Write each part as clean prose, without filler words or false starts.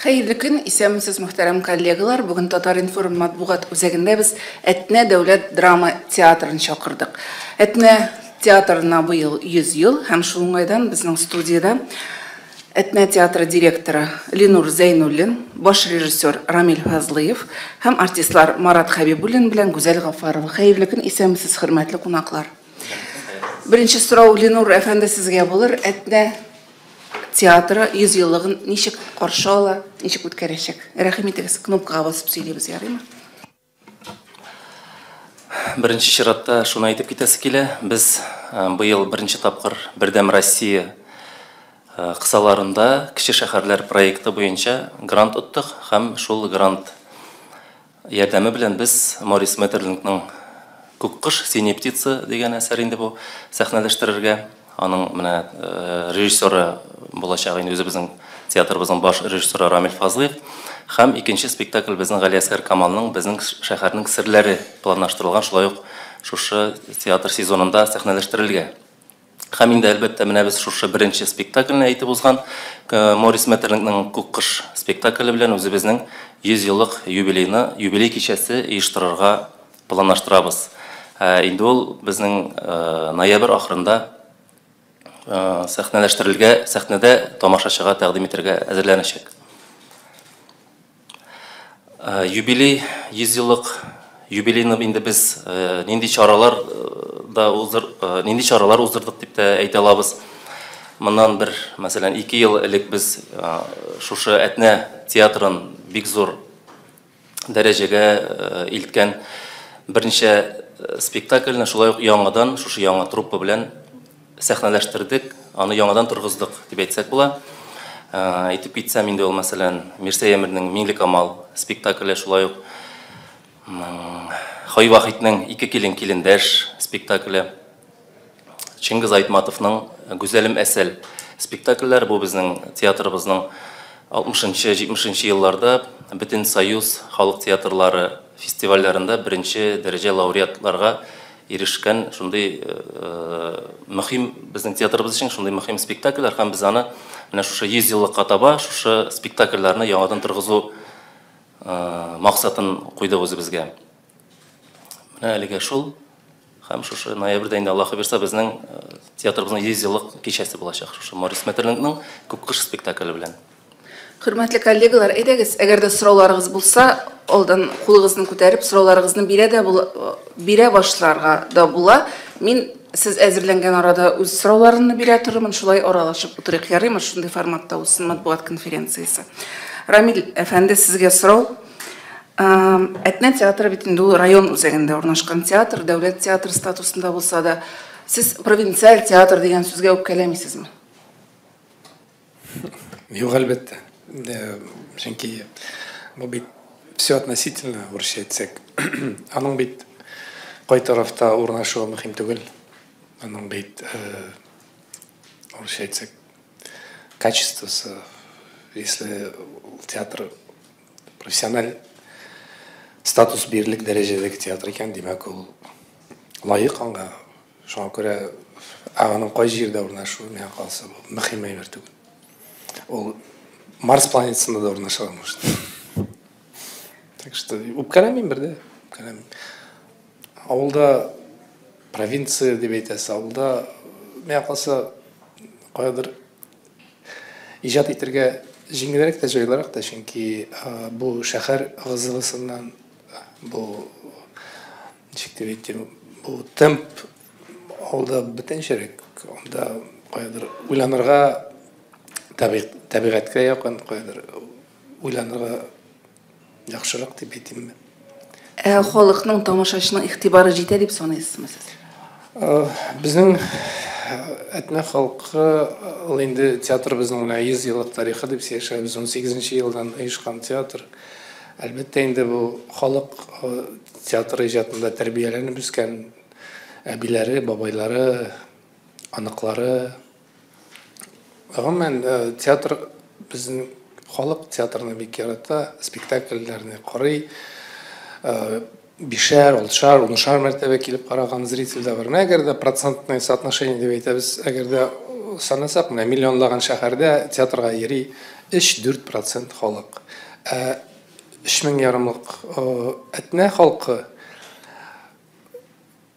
Хәерле көн, исәнмесез, мөхтәрәм коллегалар. Бүген Татар-информ матбугат үзәгендә без Әтнә дәүләт драма театрын чакырдык. Әтнә театрына быел 100 ел һәм шул уңайдан безнең студиядә Әтнә театры директоры Ленур Зәйнуллин, баш режиссер Рамил Фазлыев һәм артистлар Марат Хәбибуллин белән Гүзәл Гафарова. Хәерле көн, исәнмесез, хөрмәтле кунаклар. Беренче сорау Ленур әфәнде сезгә булыр. Әтнә театры 100 еллыгын ничек каршы ала, ничек үткәрәчәк? Рәхим итегез, кнопкага басып сөйлибез, ярыймы? Беренче чиратта шуны әйтеп китәсе килә. Без быел беренче тапкыр Бердәм Россия кысаларында Кече шәһәрләр проекты буенча грант оттык һәм шул грант ярдәме белән без Морис Метерлингның Күк кош, Синяя птица дигән әсәр инде бу сәхнәләштерергә. Аның менә режиссеры булачак инде үзебезнең театрыбызның баш режиссеры Рамил Фазлыев. Һәм икенче спектакль безнең Галиәсгар Камалның Безнең шәһәрнең серләре планлаштырылган, шулай ук шушы театр сезонында сәхнәләштерелгән. Һәм инде, әлбәттә, менә без шушы беренче спектакльне әйтеп узган Морис Метерлингның Күк кыш спектакле белән үзебезнең 100 еллык юбилейны, юбилей кичәсе оештырырга планлаштырабыз. Инде ул безнең ноябрь ахырында сәхнәләштерелгә, сәхнәдә тамашачыга тәкъдим итәргә әзерләнәчәк. Юбилей, 100 еллык юбилейны инде без нинди чаралар да уздыр, нинди чаралар уздырдык дип тә әйтә алабыз. Моннан бер, мәсәлән, 2 ел элек без шушы Әтнә театрын бик зур дәрәҗәгә илткән берничә спектакльне шулай ук яңадан шушы яңа труппа белән сәхнәләштердек, аны яңадан торгыздык дип әйтсәк була. Әйтеп китсәм инде ул, мәсәлән, Мирсәй Әмирнең Миңлекамал спектакле, шулай ук Хай Вахитның Ике килен килендәш спектакле, Чингиз Айтматовның Гүзәлем Әсәл спектакльләре, бу безнең театрыбызның 60-70 елларда бөтен союз халык театрлары фестивальләрендә беренче дәрәҗә лауреатларга ирешкән шундый мөһим безнең театрыбыз өчен шундый мөһим спектакльләр, һәм без аны менә шушы 100 еллыкка таба шушы спектакльләрне яңадан торгызу максатын куйдык үзебезгә. Менә әлегә шул. Һәм шушы ноябрьдә инде Аллаһы бирсә безнең театрыбызның 100 еллык кичәсе булачак шушы Морис Метерлингның Күк кыш спектакле белән. Хөрмәтле коллегалар, әйдәгез, әгәр дә сорауларыгыз булса, алдан кулыгызны күтәреп, сорауларыгызны бирә дә бирә башларга да була. Мин сез әзерләнгән арада үз сорауларымны бирә торырмын, шулай аралашып утырыйк, ярыймы? Шундый форматта узсын матбугат конференциясе. Рамил әфәнде, сезгә сорау. Әтнә театры бит инде ул район үзәгендә урнашкан театр, дәүләт театры статусында булса да, сез провинциаль театр дигән сүзгә үпкәләмисезме? Юк, әлбәттә. Чөнки бу бит все относительно, урысча әйтсәк. Аның бит кай тарафта урнашуы мөһим түгел. Аның бит, урысча әйтсәк, качествосы, если театр профессиональ статус бирерлек дәрәҗәдәге театр икән, димәк, ул лаек аңа. Шуңа күрә аның кай җирдә урнашуы, миңа калса, бу мөһим әйбер түгел. Ул Марс планетасында да урнашырга может. Так что үпкәләмим бер дә, үпкәләмим. Авылда провинция дип әйтәсе, авылда миңа калса каядыр иҗат итәргә җиңелрәк тә, җайлырак та, чөнки бу шәһәр ыгы-зыгысыннан, бу ничек дип әйтим, бу темп авылда бүтәнчәрәк, анда каядыр уйланырга, табигатькә якын, каядыр уйланырга яхшырак дип әйтимме. Ә халыкның, тамашачының игътибары җитә дип саныйсызмы сез? Безнең Әтнә халкы, ул инде театрыбызның менә 100 еллык тарихы дип сөйләшәбез, 18 елдан оешкан театр. Әлбәттә инде бу халык театр иҗатында тәрбияләнеп үскән әбиләре, бабайлары, аныклары. Гомумән, театр безнең халык театрны бик ярата, спектакльләрне карый. Бишәр, алтышар, унышар мәртәбә килеп караган зритель дә бар. Әгәр дә процентное соотношение дип әйтәбез, әгәр дә Санасак, менә миллионлаган шәһәрдә театрга йөри 3-4% халык. Ә 3,5 меңлек Әтнә халкы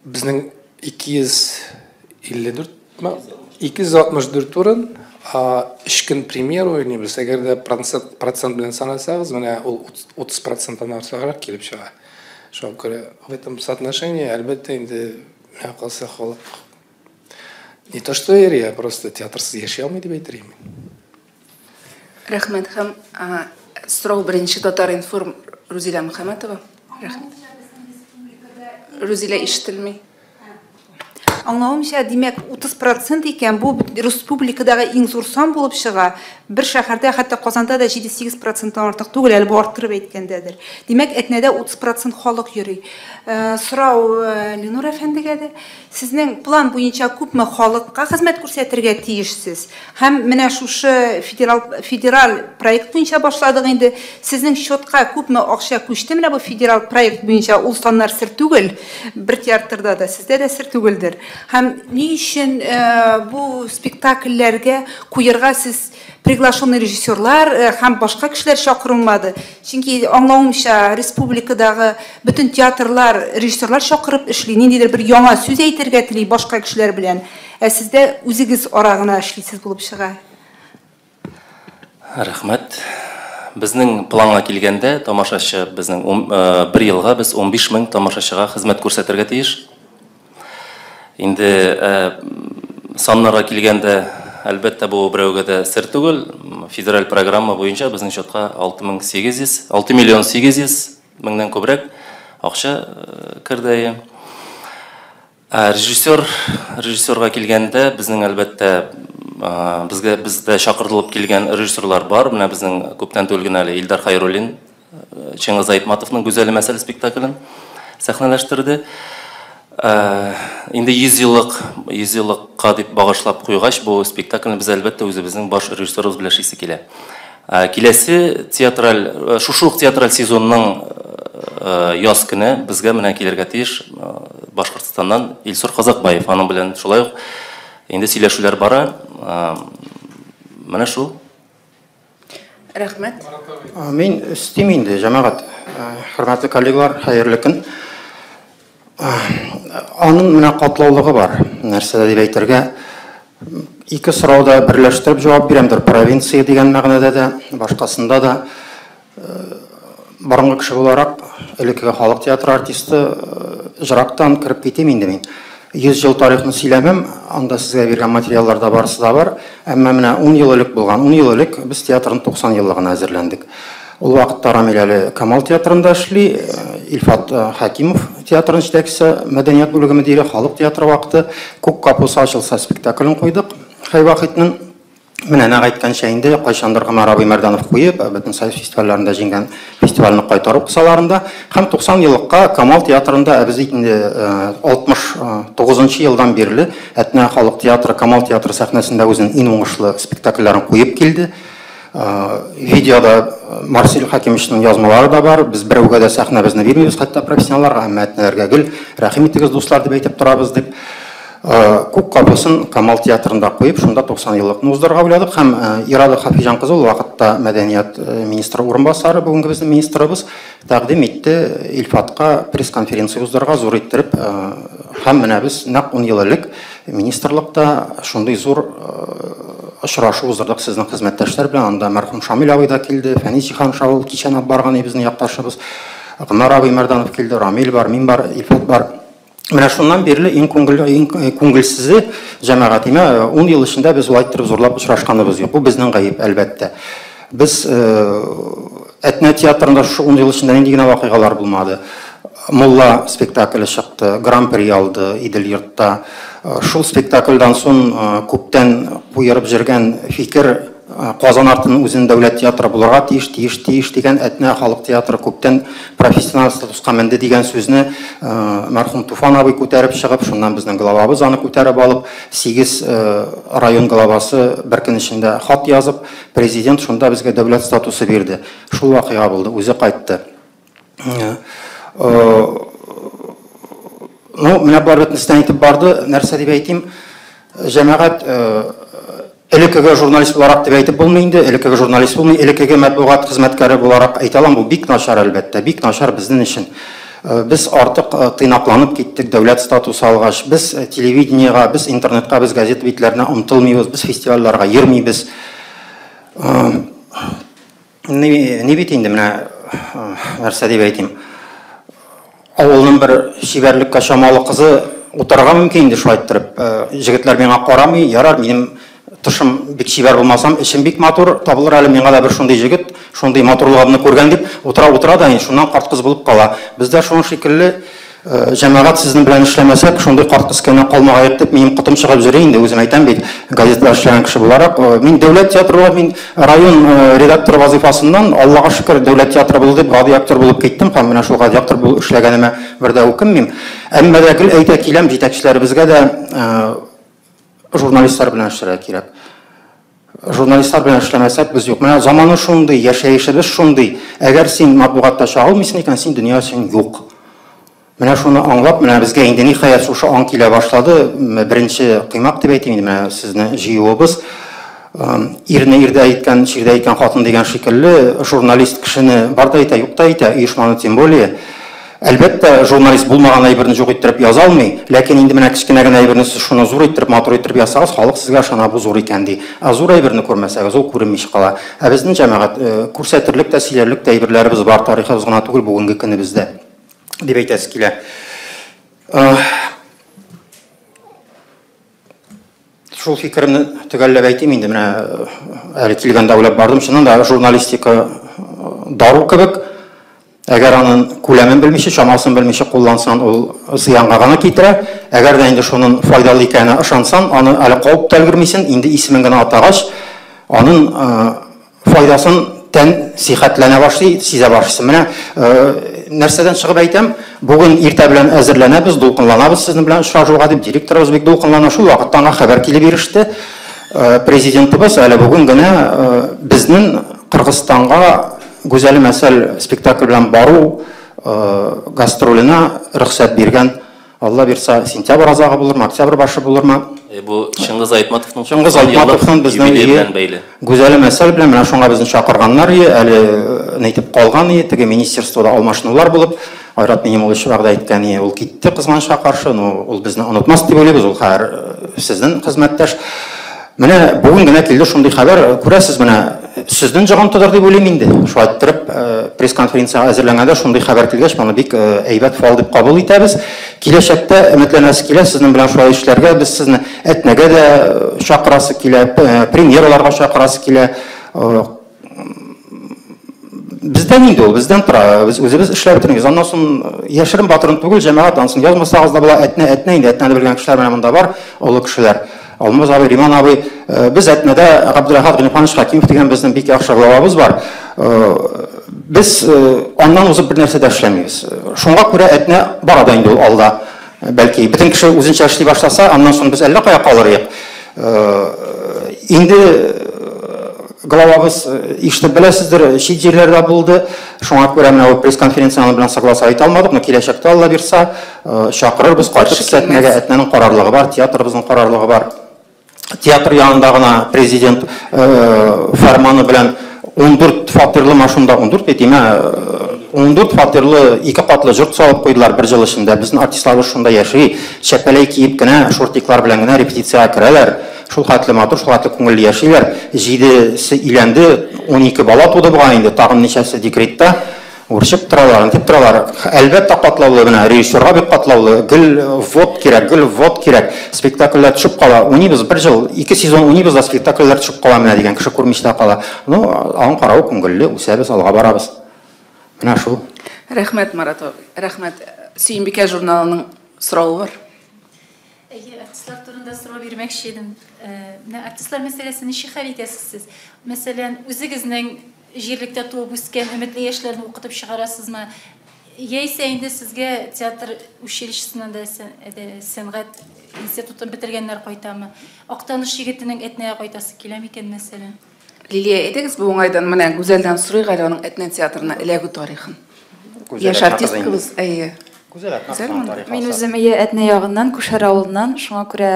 безнең 254, 264 урын, 3 көн премьера уйныйбыз. Әгәр дә процент белән санасагыз, менә ул 30 проценттан артыграк килеп чыга. Шуңа күрә в этом соотношении, әлбәттә инде, миңа калса, халык не то что йөри, а просто театрсыз яши алмый дип әйтер идем. Рәхмәт. Һәм сорау беренче Татар-информ, Рузилә Мөхәммәтова. Рәхмәт. Рузилә, ишетелми. Аңлавымча, димәк, 30% икән, бу республикадагы иң зур сан булып чыга. Бер шәһәрдә, хәтта Казанда да 7-8 проценттан артык түгел, әле бу арттырып әйткәндәдер. Димәк, Әтнәдә 30% халык йөри. Сорау Ленур әфәндегә дә. Сезнең план буенча күпме халыкка хезмәт күрсәтергә тиешсез? Һәм менә шушы федераль проект буенча башладык инде. Сезнең счетка күпме акча күчте менә бу федераль проект буенча? Ул саннар сер түгел. Бер театрда да, сездә дә сер түгелдер. Һәм ни өчен бу спектакльләргә куярга сез приглашенный режиссерлар һәм башка кешеләр чакырылмады? Чөнки аңлавымча, республикадагы бөтен театрлар режиссерлар чакырып эшли, ниндидер бер яңа сүз әйтергә тели башка кешеләр белән. Ә сездә үзегез ара гына эшлисез булып чыга. Рәхмәт. Безнең планга килгәндә, тамашачы безнең бер елга без 15 мең тамашачыга хезмәт күрсәтергә тиеш. Инде саннарга килгәндә, әлбәттә, бу берәүгә дә сер түгел. Федераль программа буенча безнең счетка 6800, 6 миллион 800 меңнән күбрәк акча керде. Ә режиссерга килгәндә, безнең, әлбәттә, безгә бездә чакыртылып килгән режиссерлар бар. Менә безнең күптән түгел генә әле Илдар Хайруллин Чингиз Айтматовның «Гүзәлем Әсәл» спектаклен сәхнәләштерде. Инде 100 еллык 100 еллыкка дип багышлап куйгач, бу спектакльне без, әлбәттә, үзебезнең баш режиссерыбыз белән эшлисе килә. Киләсе театраль, шушы ук театраль сезонның яз көне безгә менә килергә тиеш Башкортстаннан Илсур Казакбаев. Аның белән шулай ук инде сөйләшүләр бара. Менә шул. Рәхмәт. Мин өстим инде, җәмәгать. Хөрмәтле коллегалар, хәерле көн. Аның менә катлаулыгы бар. Нәрсә дип әйтергә? Ике сорауда берләштереп җавап бирәмдер. Провинция дигән мәгънәдә дә, башкасында да. Борынгы кеше буларак, элеккеге халык театры артисты, җырактан кереп китим инде мин. 100 ел тарихны сөйләмәм, анда сезгә биргән материалларда барысы да бар. Әмма менә 10 ел элек булган, 10 ел элек без театрның 90 еллыгына әзерләндек. Ул вакытта Рамил әле Камал театрында эшли, Илфат Хәкимов театрының җитәкчесе, мәдәният бүлеге мөдире, халык театры вакыты. «Күк капусы ачылса» спектаклен куйдык. Хәй Вахитның. Менә нәкъ әйткәнчә инде, кайчандыр Гомәр абый Мәрданов куеп, бөтен союз фестивальләрендә җиңгән фестивальне кайтару кысаларында һәм 90 еллыкка Камал театрында. Без инде 69 елдан бирле Әтнә халык театры Камал театры сәхнәсендә үзенең иң уңышлы спектакльләрен куеп килде. Видеода Марсель Хакимовичның язмалары да бар. Без берәүгә дә сәхнәбезне бирмибез, хәтта профессионалларга, әмма әтнәләргә гел рәхим итегез, дуслар, дип әйтеп торабыз дип. «Күк капусын» Камал театрында куеп, шунда 90 еллыкны уздырырга уйладык һәм Ирада Хафиҗан кызы, ул вакытта мәдәният министры урынбасары, бүгенге безнең министрыбыз, тәкъдим итте Илфатка пресс-конференция уздырырга зур иттереп. Һәм менә без нәкъ 10 ел элек министрлыкта шундый зур очрашу уздырдык сезнең хезмәттәшләр белән. Анда мәрхүм Шамил абый да килде, Фәнис Җиһанша, ул кичәне алып барган безнең якташыбыз, Гомәр абый Мәрданов килде, Рамил бар, мин бар, Илфат бар. Менә шуннан бирле иң күңелле, иң күңелсезе, җәмәгать, 10 ел эчендә без улай иттереп зурлап очрашканыбыз юк. Бу безнең гаеп, әлбәттә. Без Әтнә театрында шушы 10 ел эчендә нинди генә вакыйгалар булмады. «Мулла» спектакле чыкты, гран-при алды Идел йортта. Шул спектакльдан соң күптән куерып җөргән фикер: Казан артының үзенең дәүләт театры булырга тиеш, тиеш, тиеш дигән, Әтнә халык театры күптән профессиональ статуска менде дигән сүзне мәрхүм Туфан абый күтәреп чыгып, шуннан безнең главабыз аны күтәреп алып, сигез район главасы бер көн эчендә хат язып, президент шунда безгә дәүләт статусы бирде. Шул вакыйга булды, үзе кайтты. Ну, менә болар бөтенесен әйтеп барды. Нәрсә дип әйтим? Җәмәгать, Элеккеге журналист буларак дип әйтеп булмый инде, элеккеге журналист булмый, элеккеге матбугат хезмәткәре буларак әйтә алам, бу бик начар әлбәттә, бик начар безнең өчен. Без артык тыйнакланып киттек дәүләт статусы алгач, без телевидениега, без интернетка, без газета битләренә омтылмыйбыз, без фестивальләргә йөрмибез. Ни бит инде менә нәрсә дип әйтим. Авылның бер чибәрлеккә чамалы кызы утырырга мөмкин инде шулай иттереп. Җегетләр миңа карамый, ярар, минем тышым бик чибәр булмасам, эчем бик матур, табылыр әле миңа да бер шундый җегет, шундый матурлыгымны күргән дип, утыра-утыра да инде шуннан карт кыз булып кала. Бездә шуның шикелле җәмәгать сезнең белән эшләмәсәк, шундый карт кыз кенә калмагаек дип минем котым чыгып йөри инде, үзем әйтәм бит, газетада эшләгән кеше буларак. Мин дәүләт театры буларак, мин район редакторы вазыйфасыннан, Аллага шөкер, дәүләт театры булды дип, гади актер булып киттем һәм менә шул гади актер булып эшләгәнемә бер дә үкенмим. Әмма дә гел әйтә киләм җитәкчеләребезгә дә, журналистлар белән эшләргә кирәк. Журналистлар белән эшләмәсәк без юк. Менә заманы шундый, яшәешебез шундый. Әгәр син матбугатта чагылмыйсың икән, син дөнья өчен юк. Менә шуны аңлап, менә безгә инде ниһаять шушы аң килә башлады. Беренче коймак дип әйтим инде, менә сезне җыюыбыз. Ирне ирдә әйткән, чирдә әйткән хатын дигән шикелле, журналист кешене бар да әйтә, юк та әйтә, оешманы тем более. Әлбәттә, журналист булмаган әйберне юк иттереп яза алмый, ләкин инде менә кечкенә генә әйберне сез шуны зур иттереп, матур иттереп язсагыз, халык сезгә ышана, бу зур икән ди. Ә зур әйберне күрмәсәгез, ул күренмичә кала. Ә безнең җәмәгать күрсәтерлек тә, сөйләрлек тә әйберләребез бар, тарихыбыз гына түгел бүгенге көнебездә дип әйтәсе килә. Шул фикеремне төгәлләп әйтим инде, менә әле килгәндә уйлап бардым, чыннан да журналистика дару кебек. Әгәр аның күләмен белмичә, чамасын белмичә куллансаң, ул зыянга гына китерә. Әгәр дә инде шуның файдалы икәненә ышансаң, аны әле кабып та өлгермисең, инде исемен генә атагач, аның файдасын тән сихәтләнә башлый, сизә башлыйсың. Менә нәрсәдән чыгып әйтәм, бүген иртә белән әзерләнәбез, дулкынланабыз сезнең белән очрашуга дип, директорыбыз бик дулкынлана. Шул вакытта аңа хәбәр килеп иреште. Президентыбыз әле бүген генә безнең Кыргызстанга Гүзәл мәсәл спектакль белән бару гастроленә рөхсәт биргән. Алла бирса, сентябрь азагы булырмы, октябрь башы булырмы? Бу Чыңгыз Айтматовның Чыңгыз Айтматовның безнең белән бәйле. Гүзәл мәсәл белән менә шуңа безне чакырганнар, әле әйтеп калган, теге министерствода алмашынулар булып, Айрат Минимулович вәгъдә иткән, ул китте кызганычка каршы, но ул безне онытмас дип уйлыйбыз, ул хәзер сезнең хезмәттәш. Менә бүген генә килде шундый хәбәр, күрәсез, менә сезнең җыгынтыдыр дип уйлыйм инде. Шулай иттереп, пресс-конференцияга әзерләнгәндә шундый хәбәр килгәч, моны бик әйбәт фал дип кабул итәбез. Киләчәктә өметләнәсе килә, сезнең белән шулай эшләргә, без сезне Әтнәгә дә чакырасы килә, премьераларга чакырасы килә. Бездән инде ул, бездән тора, без үзебез эшләп бетермибез. Аннан соң яшерен батырын түгел, җәмәгать, ансын язмасагыз да була, Әтнә, Әтнә инде, Әтнәне белгән кешеләр менә монда бар, олы кешеләр. Алмаз абый, Риман абый, без Әтнәдә Габделәхәт Гыйльфанович Хәкимов дигән безнең бик яхшы главабыз бар. Без аннан узып бер нәрсә дә эшләмибез. Шуңа күрә Әтнә бара да инде ул алда. Бәлки бөтен кеше үзенчә эшли башласа, аннан соң без әллә кая калыр идек. Инде главабыз ишетеп беләсездер, чит җирләрдә булды. Шуңа күрә менә ул пресс-конференцияне белән согласовать итә алмадык, но киләчәктә Алла бирса, чакырырбыз, кайтып Әтнәгә. Әтнәнең карарлыгы бар, театрыбызның карарлыгы бар. Театр янында гына президент фәрманы белән 14 фатирлы машинада 14 бит, димә, 14 фатирлы ике катлы йорт салып куйдылар бер ел эчендә. Безнең артистларыбыз шунда яши, чәпәләй киеп кенә, шортиклар белән генә репетициягә керәләр. Шул хәтле матур, шул хәтле күңелле яшиләр. 7-се өйләнде, 12 бала туды бугай инде, тагын ничәсе декретта. Үрчеп торалар, антип торалар. Әлбәттә катлаулы, менә режиссерга бик катлаулы. Гел ввод кирәк, гел ввод кирәк. Спектакльләр төшеп кала. Уйныйбыз бер ел, 2 сезон уйныйбыз да спектакльләр төшеп кала менә дигән кеше күрмичә кала. Ну, аның каравы күңелле, үсәбез, алга барабыз. Менә шул. Рәхмәт, Марат абый. Рәхмәт. Сөембикә журналының соравы бар. Әйе, артистлар турында сорау бирмәкче идем. Менә артистлар мәсьәләсен ничек хәл итәсез сез? Мәсәлән, үзегезнең җирлектә туып үскән өметле яшьләрне укытып чыгарасызмы? Яисә инде сезгә театр училищесыннан да сәнгать институтын бетергәннәр кайтамы? Актаныш егетенең Әтнәгә кайтасы килә микән, мәсәлән? Лилия, әйдәгез бу уңайдан менә Гүзәлдән сорыйк әле аның Әтнә театрына эләгү тарихын. Яшь артисткабыз, әйе. Мин үзем әйе Әтнә ягыннан, Күшәр авылыннан, шуңа күрә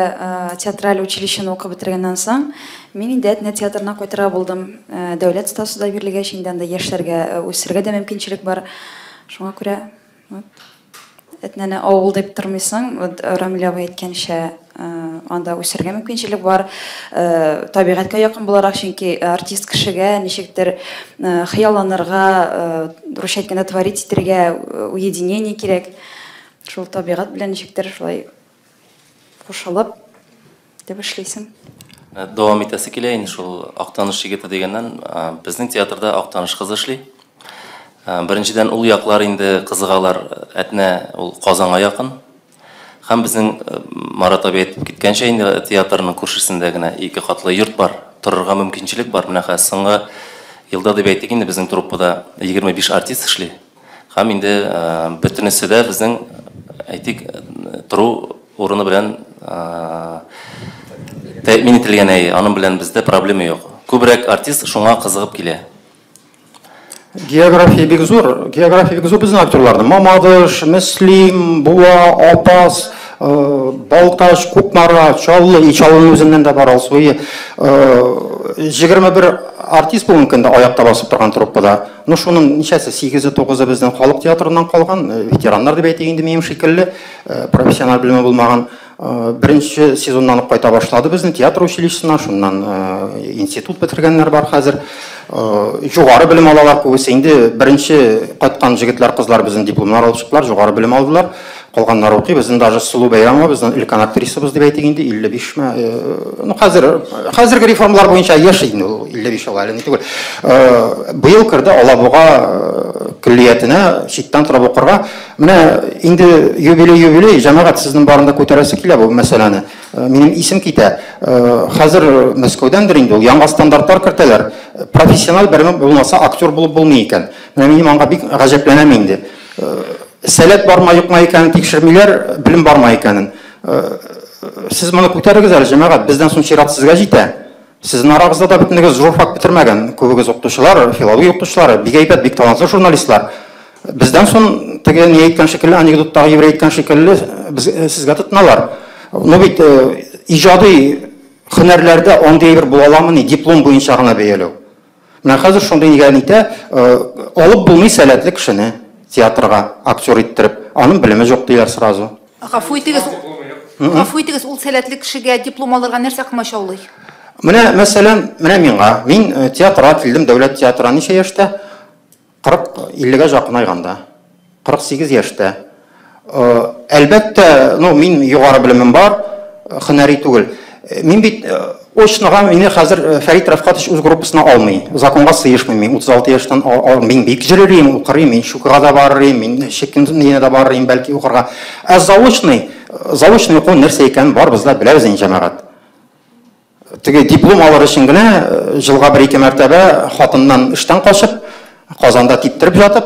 театраль училищены укып бетергәннән соң, мин инде Әтнә театрына кайтырга булдым. Дәүләт статусы да бирелгәч, инде анда яшьләргә үсергә дә мөмкинчелек бар. Шуңа күрә вот, Әтнәне авыл дип тормыйсың, вот Рамил абый әйткәнчә, анда үсергә мөмкинчелек бар. Табигатькә якын буларак, чөнки артист кешегә ничектер хыялланырга, русча әйткәндә, творить итәргә уединение кирәк. Шул табигать белән ничектер шулай кушылып дип эшлисең. Дәвам итәсе килә инде шул Актаныш егете дигәннән, безнең театрда Актаныш кызы эшли. Беренчедән, ул яклар инде кызыгалар, Әтнә ул Казанга якын. Һәм безнең Марат абый әйтеп киткәнчә, инде театрның күршесендә генә ике катлы йорт бар, торырга мөмкинчелек бар. Менә хәзер соңгы елда дип әйтик инде, безнең труппада 25 артист эшли. Һәм инде бөтенесе дә безнең, әйтик, тору урыны белән тәэмин ителгән, әйе, аның белән бездә проблема юк. Күбрәк артист шуңа кызыгып килә. География бик зур, география бик зур безнең актерларның. Мамадыш, Мөслим, Буа, Апас, Балтач, Кукмара, Чаллы, и Чаллының үзеннән дә бар Алсуи. 21 артист бүгенге көндә аякта басып торган труппада. Ну, шуның ничәсе, 8-е, 9-ы безнең халык театрыннан калган, ветераннар дип әйтик инде минем шикелле, профессиональ белеме булмаган. Беренче сезоннан ук кайта башлады безнең театр училищесыннан, шуннан институт бетергәннәр бар хәзер. Югары белем алалар күбесе. Инде беренче кайткан җегетләр, кызлар безнең дипломнар алып чыктылар, югары белем алдылар. Калганнар укый. Безнең даже Сылу Бәйрәмова, безнең өлкән актрисабыз дип әйтик инде, 55 ме, ну, хәзер, хәзерге реформалар буенча яшь инде ул, 55 ел әле ни түгел. Быел керде Алабуга көллиятенә читтән торып укырга. Менә инде юбилей, юбилей, җәмәгать, сезнең барында күтәрәсе килә бу мәсьәләне. Минем исем китә. Хәзер Мәскәүдәндер инде ул, яңа стандартлар кертәләр. Профессиональ белеме булмаса, актер булып булмый икән. Менә минем аңа бик гаҗәпләнәм инде. Сәләт барма юкма икәнен тикшермиләр, белем барма икәнен. Сез моны күтәрегез әле, җәмәгать, бездән соң чират сезгә җитә. Сезнең арагызда да бөтенегез журфак бетермәгән, күбегез укытучылар, филология укытучылары, бик әйбәт, бик талантлы журналистлар. Бездән соң теге ни әйткән шикелле, анекдоттагы еврей әйткән шикелле, без сезгә тотыналар. Ну бит иҗади һөнәрләрдә андый әйбер була аламыни, диплом буенча гына бәяләү. Менә хәзер шундый нигә нитә, алып булмый сәләтле кешене театрга актер иттереп, аның белеме юк диләр сразу. Гафу итегез, гафу итегез, ул сәләтле кешегә диплом алырга нәрсә комачаулый? Менә, мәсәлән, менә миңа, мин театрга килдем, дәүләт театрына ничә яшьтә? 40-50-гә якынайганда, 48 яшьтә. Әлбәттә, ну, мин югары белемем бар, һөнәри түгел. Мин бит очныга мине хәзер Фәрит Рафкатович үз группасына алмый. Законга сыешмый мин. 36 яшьтән мин бик җөрерим, укырым, мин Щукага да барырым, мин Щекинга да барырым, бәлки укырга. Ә заочный, заочный уку нәрсә икәнен барыбыз да беләбез инде, җәмәгать. Теге диплом алыр өчен генә җылга бер-ике мәртәбә хатыннан эштән качып, Казанда типтереп ятып,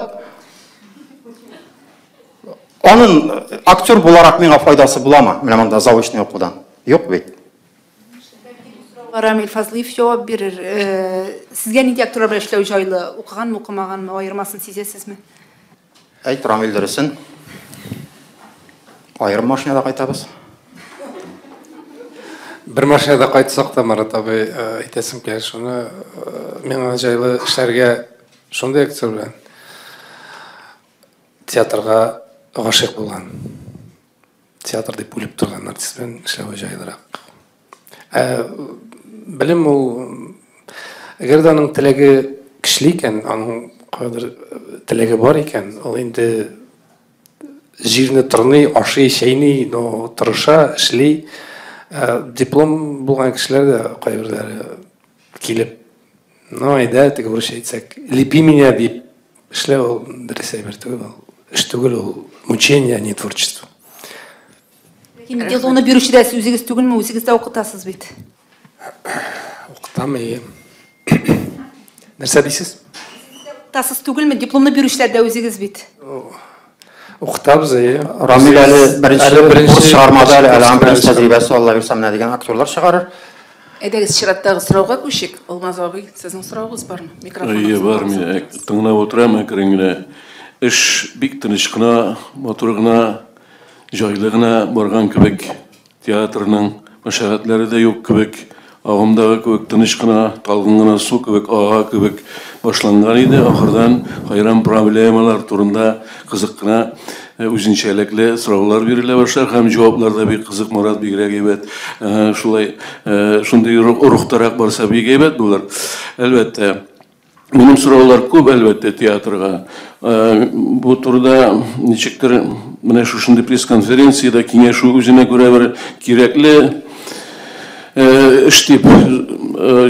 анын актер буларак миңа файдасы буламы? Менә монда заочный укудан. Юк бит. Рамил Фазлыев җавап бирер. Сезгә нинди актерлар белән эшләү җайлы? Укыганмы, укымаганмы, аермасын сизәсезме? Әйт, Рамил, дөресен. Аерым машинада кайтабыз. Бер машинада кайтсак та, Марат абый, әйтәсем килә шуны, миңа җайлы эшләргә шундый актер белән театрга гашыйк булган, театр дип үлеп торган артист белән эшләү җайлырак. Ә белем ул, әгәр дә аның теләге көчле икән, аның кайдыр теләге бар икән, ул инде җирне тырный, ашый, чәйни, но тырыша, эшли. Диплом булган кешеләр дә кайберләре килеп, ну, әйдә, теге урысча әйтсәк, лепи меня дип эшләү ул дөрес әйбер түгел, ул эш түгел, ул мучение, а не творчество. Ләкин дипломны бирүче дә үзегез түгелме? Үзегез дә укытасыз бит. Укытам, әйе. Нәрсә дисез? Укытасыз түгелме? Дипломны бирүчеләр дә үзегез бит. Укытабыз, әйе. Рамил әле беренче курс чыгармады әле, әле аның беренче тәҗрибәсе, Алла бирсә, менә дигән актерлар чыгарыр. Әйдәгез, чираттагы сорауга күчик. Алмаз абый, сезнең соравыгыз бармы? Микрофон. Әйе, бар, мин тыңлап утырам әкрен генә. Эш бик тыныч кына, матур гына, җайлы гына барган кебек. Театрның мәшәкатьләре дә юк кебек, агымдагы кебек тыныч кына, талгын гына су кебек ага кебек башланган иде. Ахырдан хайран проблемалар турында кызык кына үзенчәлекле сораулар бирелә башлар һәм җаваплар да бик кызык, Марат бигрәк әйбәт. Шулай шундый рухтарак барса бик әйбәт булыр. Әлбәттә. Минем сораулар күп, әлбәттә, театрга. Бу турыда ничектер менә шушындый пресс-конференциядә киңәшү үзенә күрә бер кирәкле эш дип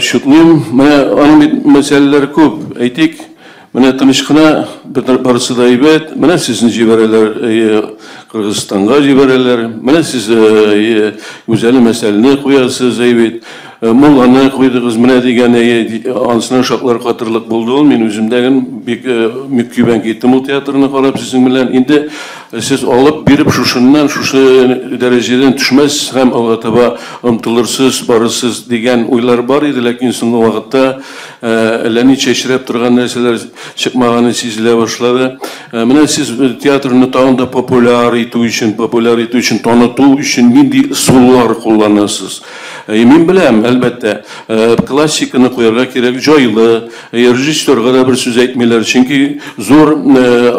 чутлыйм. Менә аның бит мәсьәләләре күп. Әйтик, менә тыныч кына барысы да әйбәт. Менә сезне җибәрәләр, Кыргызстанга җибәрәләр. Менә сез Гүзәле мәсьәләне куясыз, әйбәт. Мулланы куйдыгыз, менә дигән, анысына шаклар катырлык булды ул. Мин үзем дә бик мөкибән киттем ул театрны карап сезнең белән. Инде сез алып биреп шушыннан, шушы дәрәҗәдән төшмәс һәм алга таба омтылырсыз, барырсыз дигән уйлар бар иде, ләкин соңгы вакытта әллә ни чәчрәп торган нәрсәләр чыкмаганы сизелә башлады. Менә сез театрны тагын да популяр итү өчен, популяр итү өчен, таныту өчен нинди ысуллар кулланасыз? Мин беләм, әлбәттә, классиканы куярга кирәк, җайлы, режиссерга да бер сүз әйтмиләр, чөнки зур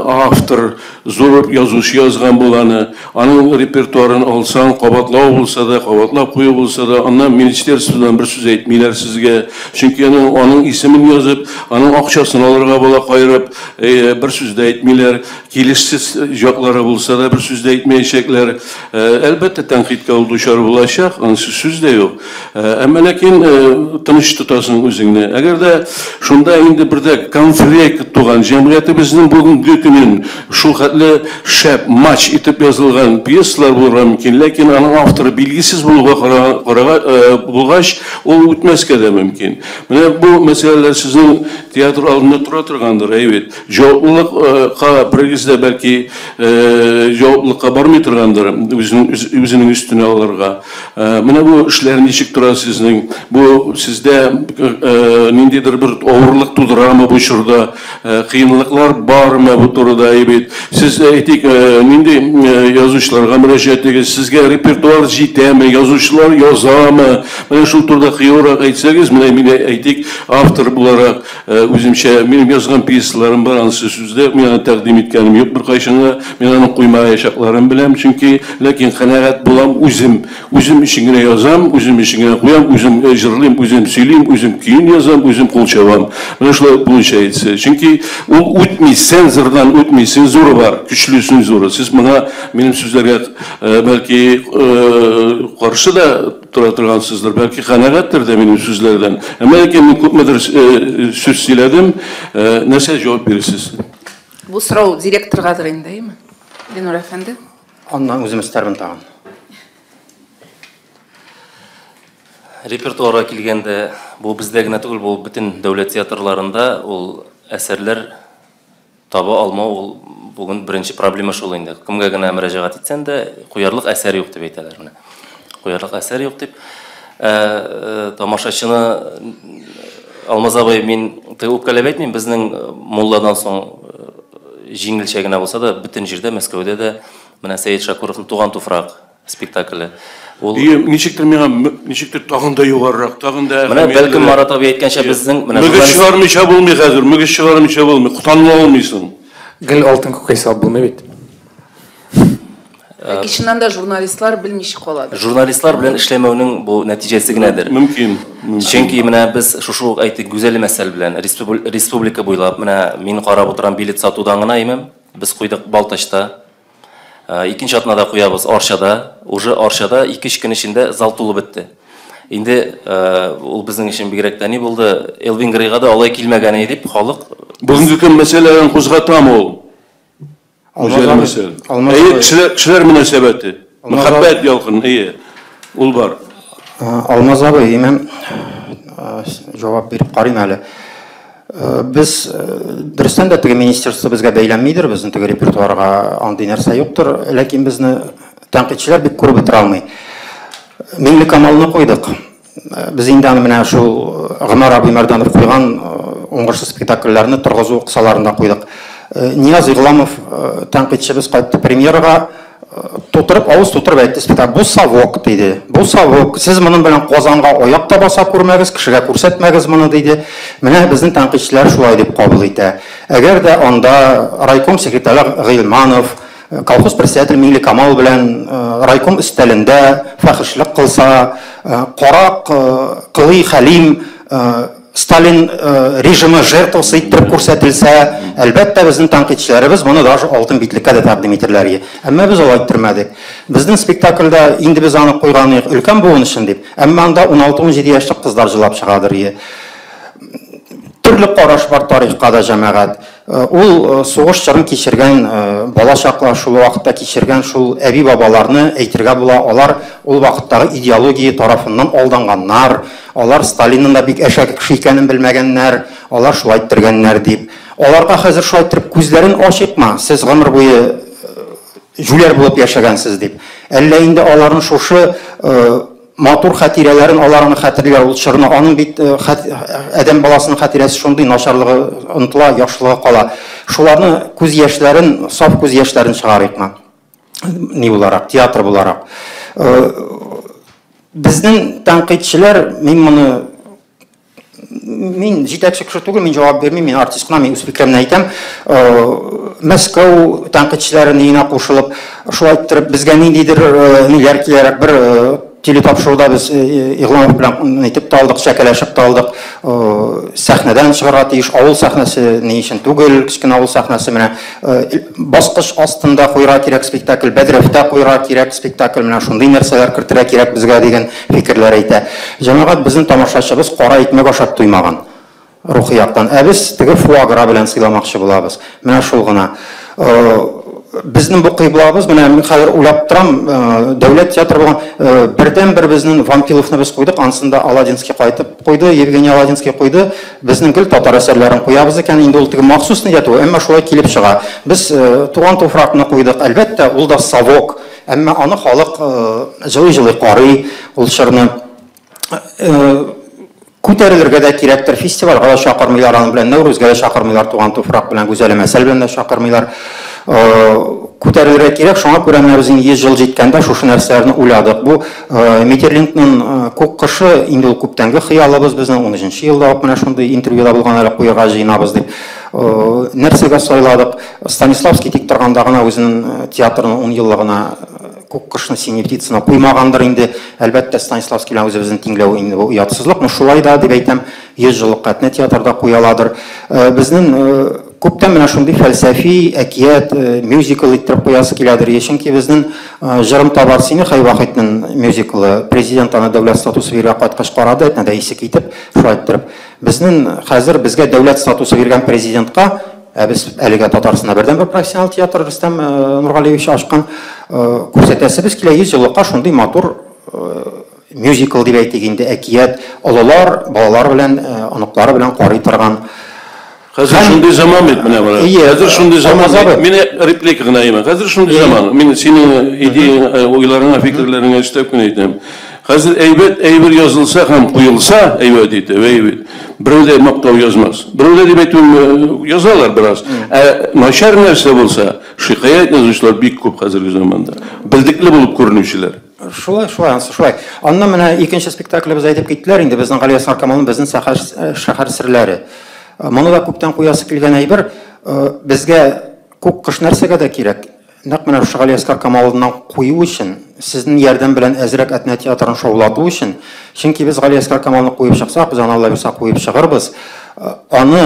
автор, зур язучы язган бул аны. Аның репертуарын алсаң, кабатлау булса да, кабатлап кую булса да, аннан министерстводан бер сүз әйтмиләр сезгә. Чөнки аның исемен язып, аның акчасын алырга була каерып, бер сүз дә әйтмиләр. Килешсез яклары булса да бер сүз дә әйтмәячәкләр. Әлбәттә, тәнкыйтькә ул дучар булачак, анысы сүз дә юк. Әмма ләкин тыныч тотасың үзеңне. Әгәр дә шунда инде бер дә конфликт туган, җәмгыятебезнең бүгенге көнен шул хәтле шәп, матч итеп язылган пьесалар булырга мөмкин, ләкин аның авторы билгесез булуга карага булгач, ул үтмәскә дә мөмкин. Менә бу мәсьәләләр сезнең театр алдында тора торгандыр, әйе бит. Җаваплылыкка берегез дә бәлки җаваплылыкка бармый торгандыр, үзенең өстенә алырга. Менә бу эшләр ничек тора сезнең? Бу сездә ниндидер бер авырлык тудырамы бу чорда? Кыенлыклар бармы бу турыда бит? Сез әйтик, нинди язучыларга мөрәҗәгать итегез? Сезгә репертуар җитәме? Язучылар язамы? Менә шул турыда кыюрак әйтсәгез, менә мин әйтик, автор буларак Үземчә, минем язган пьесаларым бар, анысы сүздә, мин аны тәкъдим иткәнем юк беркайчан да, мин аның куймаячакларын беләм, чөнки, ләкин канәгать булам үзем. Үзем өчен генә язам, үзем өчен генә куям, үзем җырлыйм, үзем сөйлим, үзем көен язам, үзем кул чабам. Менә шулай получается. Чөнки ул үтми, цензордан үтми, цензура бар, көчле цензура. Сез моңа, минем сүзләргә, бәлки, каршы да тора торгансыздыр, бәлки канәгатьтер дә минем сүзләрдән. Әмма ләкин мин күпмедер сүз сөйләдем, нәрсә җавап бирерсез? Бу сорау директоргадыр инде, әйеме? Ленур әфәнде. Аннан үзем өстәрмен тагын. Репертуарга килгәндә, бу бездә генә түгел, бу бөтен дәүләт театрларында ул әсәрләр таба алмау ул бүген беренче проблема шул инде. Кемгә генә мөрәҗәгать итсәң дә, куярлык әсәр юк дип әйтәләр менә. Куярлык әсәр юк дип. Ә, тамашачыны Алмаз абый, мин теге үпкәләп әйтмим, безнең мулладан соң җиңелчә генә булса да, бөтен җирдә, Мәскәүдә дә менә Сәет Шакуровның Туган туфрак спектакле. Ул Ие, ничектер миңа ничектер тагын да югарырак, тагын да Менә бәлкем Марат абый әйткәнчә безнең менә Мөгез чыгармыйча булмый хәзер, мөгез чыгармыйча булмый, котанла алмыйсың. Гел алтын күкәй салып булмый бит. Ләкин чыннан да журналистлар белмичә каладыр. Журналистлар белән эшләмәүнең бу нәтиҗәсе генәдер. Мөмкин. Чөнки менә без шушы ук әйтик Гүзәл мәсәл белән республика буйлап менә мин карап утырам билет сатудан гына имем. Без куйдык Балтачта. Икенче атнада куябыз Арчада. Уже Арчада 2-3 көн эчендә зал тулып бетте. Инде ул безнең өчен бигрәк тә ни булды, Элвин Грейга да алай килмәгән иде дип халык. Бүгенге көн мәсьәләләрен кузгатам ул. Гүзәл мәсәл. Әйе, кешеләр, кешеләр мөнәсәбәте. Мәхәббәт ялкын, әйе. Ул бар. Алмаз абый, имем җавап биреп карыйм әле. Без дөрестән дә теге министерство безгә бәйләнмидер, безнең теге репертуарга андый нәрсә юктыр, ләкин безне тәнкыйтьчеләр бик күреп бетерә алмый. Миңлекамалны куйдык. Без инде аны менә шул Гомәр абый Мәрданов куйган уңышлы спектакльләрне торгызу кысаларында куйдык. Нияз Игъламов тәнкыйтьчебез кайтты премьерага, тутырып, авыз тутырып әйтте спектакль. Бу совок, диде. Бу совок. Сез моның белән Казанга аяк та баса күрмәгез, кешегә күрсәтмәгез моны, диде. Менә безнең тәнкыйтьчеләр шулай дип кабул итә. Әгәр дә анда райком секретаре Гыйльманов, колхоз председателе Миңлекамал белән райком өстәлендә фәхешлек кылса, карак Кылый Хәлим Сталин режимы жертвасы иттереп күрсәтелсә, әлбәттә, безнең тәнкыйтьчеләребез моны даже алтын битлеккә дә тәкъдим итерләр иде. Әмма без алай иттермәдек. Безнең спектакльдә инде без аны куйган идек өлкән буын өчен дип, әмма анда 16-17 яшьлек кызлар җылап чыгадыр иде. Төрле караш бар тарихка да, җәмәгать. Ул сугыш чорын кичергән, бала чаклар шул вакытта кичергән шул әби-бабаларны әйтергә була, алар ул вакыттагы идеология тарафыннан алданганнар, алар Сталинның да бик әшәке кеше икәнен белмәгәннәр, алар шулай иттергәннәр дип. Аларга хәзер шулай иттереп күзләрен ачыйкмы, сез гомер буе җүләр булып яшәгәнсез дип. Әллә инде аларның шушы матур хатирәләрен алар аны хәтерлиләр ул чорны. Аның бит адәм баласының хатирәсе шундый, начарлыгы онытыла, яхшылыгы кала. Шуларны күз яшьләрен, саф күз яшьләрен чыгарыйкмы? Ни буларак, театр буларак. Безнең тәнкыйтьчеләр, мин моны мин җитәкче кеше түгел, мин җавап бирмим, мин артист кына, мин үз фикеремне әйтәм. Мәскәү тәнкыйтьчеләре ниенә кушылып, шулай иттереп безгә ниндидер ниләр киләрәк бер телетапшыруда без Игъламов белән әйтеп тә алдык, чәкәләшеп тә алдык. Сәхнәдән чыгарга тиеш, авыл сәхнәсе ни өчен түгел, кечкенә авыл сәхнәсе менә баскыч астында куйырга кирәк спектакль, бәдрәфтә куйырга кирәк спектакль, менә шундый нәрсәләр кертергә кирәк безгә дигән фикерләр әйтә. Җәмәгать, безнең тамашачыбыз кара икмәк ашап туймаган рухи яктан. Ә без теге фуагра белән сыйламакчы булабыз. Менә шул гына. Безнең бу кыйблабыз, менә мин хәзер уйлап торам, дәүләт театры булган бердән-бер безнең Вампиловны без куйдык, анысын да Аладинский кайтып куйды, Евгений Аладинский куйды. Безнең гел татар әсәрләрен куябыз икән, инде ул теге махсус нидә түгел, әмма шулай килеп чыга. Без Туган туфракны куйдык, әлбәттә, ул да совок, әмма аны халык җылый-җылый карый, ул чорны. Күтәрелергә дә кирәктер, фестивальгә дә чакырмыйлар, аның белән Нәүрүзгә дә чакырмыйлар, Туган туфрак белән, Гүзәлем әсәл белән дә чакырмыйлар. Күтәрелергә кирәк, шуңа күрә менә без инде 100 ел җиткәндә шушы нәрсәләрне уйладык. Бу Метерлинкның күк кышы инде ул күптәнге хыялыбыз безнең, 13 елда ук менә шундый интервьюда булган әле, куярга җыенабыз дип. Нәрсәгә сайладык? Станиславский тик торганда гына үзенең театрының 10 еллыгына Күк кышны синий птицаны куймагандыр инде. Әлбәттә, Станиславский белән үзебезне тиңләү инде бу оятсызлык, но шулай да дип әйтәм, 100 еллык Әтнә театрда куяладыр. Безнең күптән менә шундый фәлсәфи әкият, мюзикл иттереп куясы киләдер. Чөнки безнең Җырым табар сине Хәй Вахитның мюзиклы, президент аны дәүләт статусы бирергә кайткач карады, Әтнәдә исе китеп, шулай иттереп. Безнең хәзер безгә дәүләт статусы биргән президентка, ә без әлегә Татарстанда бердәнбер профессионал театр Рөстәм Нургалиевич ачкан, күрсәтәсебез килә 100 еллыкка шундый матур мюзикл дип әйтик инде, әкият, олылар, балалар белән, оныклары белән карый торган. Хәзер шундый заман бит менә менә. Хәзер шундый заман. Мин реплика гына әйтәм. Хәзер шундый заман. Мин синең идеяңа, уйларыңа, фикерләреңә өстәп кенә әйтәм. Хәзер әйбәт әйбер язылса һәм куелса, әйбәт итеп, әйбәт. Берәү дә мактау язмас. Берәү дә дип әйтүем, язалар бераз. Ә начар нәрсә булса, шикаять язучылар бик күп хәзерге заманда. Белдекле булып күренүчеләр. Шулай, шулай, ансы шулай. Аннан менә икенче спектаклебез әйтеп киттеләр инде, безнең Галиәсгар Камалның Безнең шәһәр серләре. Моны да күптән куясы килгән әйбер. Безгә күк кыш нәрсәгә дә кирәк. Нәкъ менә шушы Галиәсгар Камалыннан кую өчен, сезнең ярдәм белән әзрәк Әтнә театрын шаулату өчен, чөнки без Галиәсгар Камалны куеп чыксак, без аны Алла бирса куеп чыгырбыз. Аны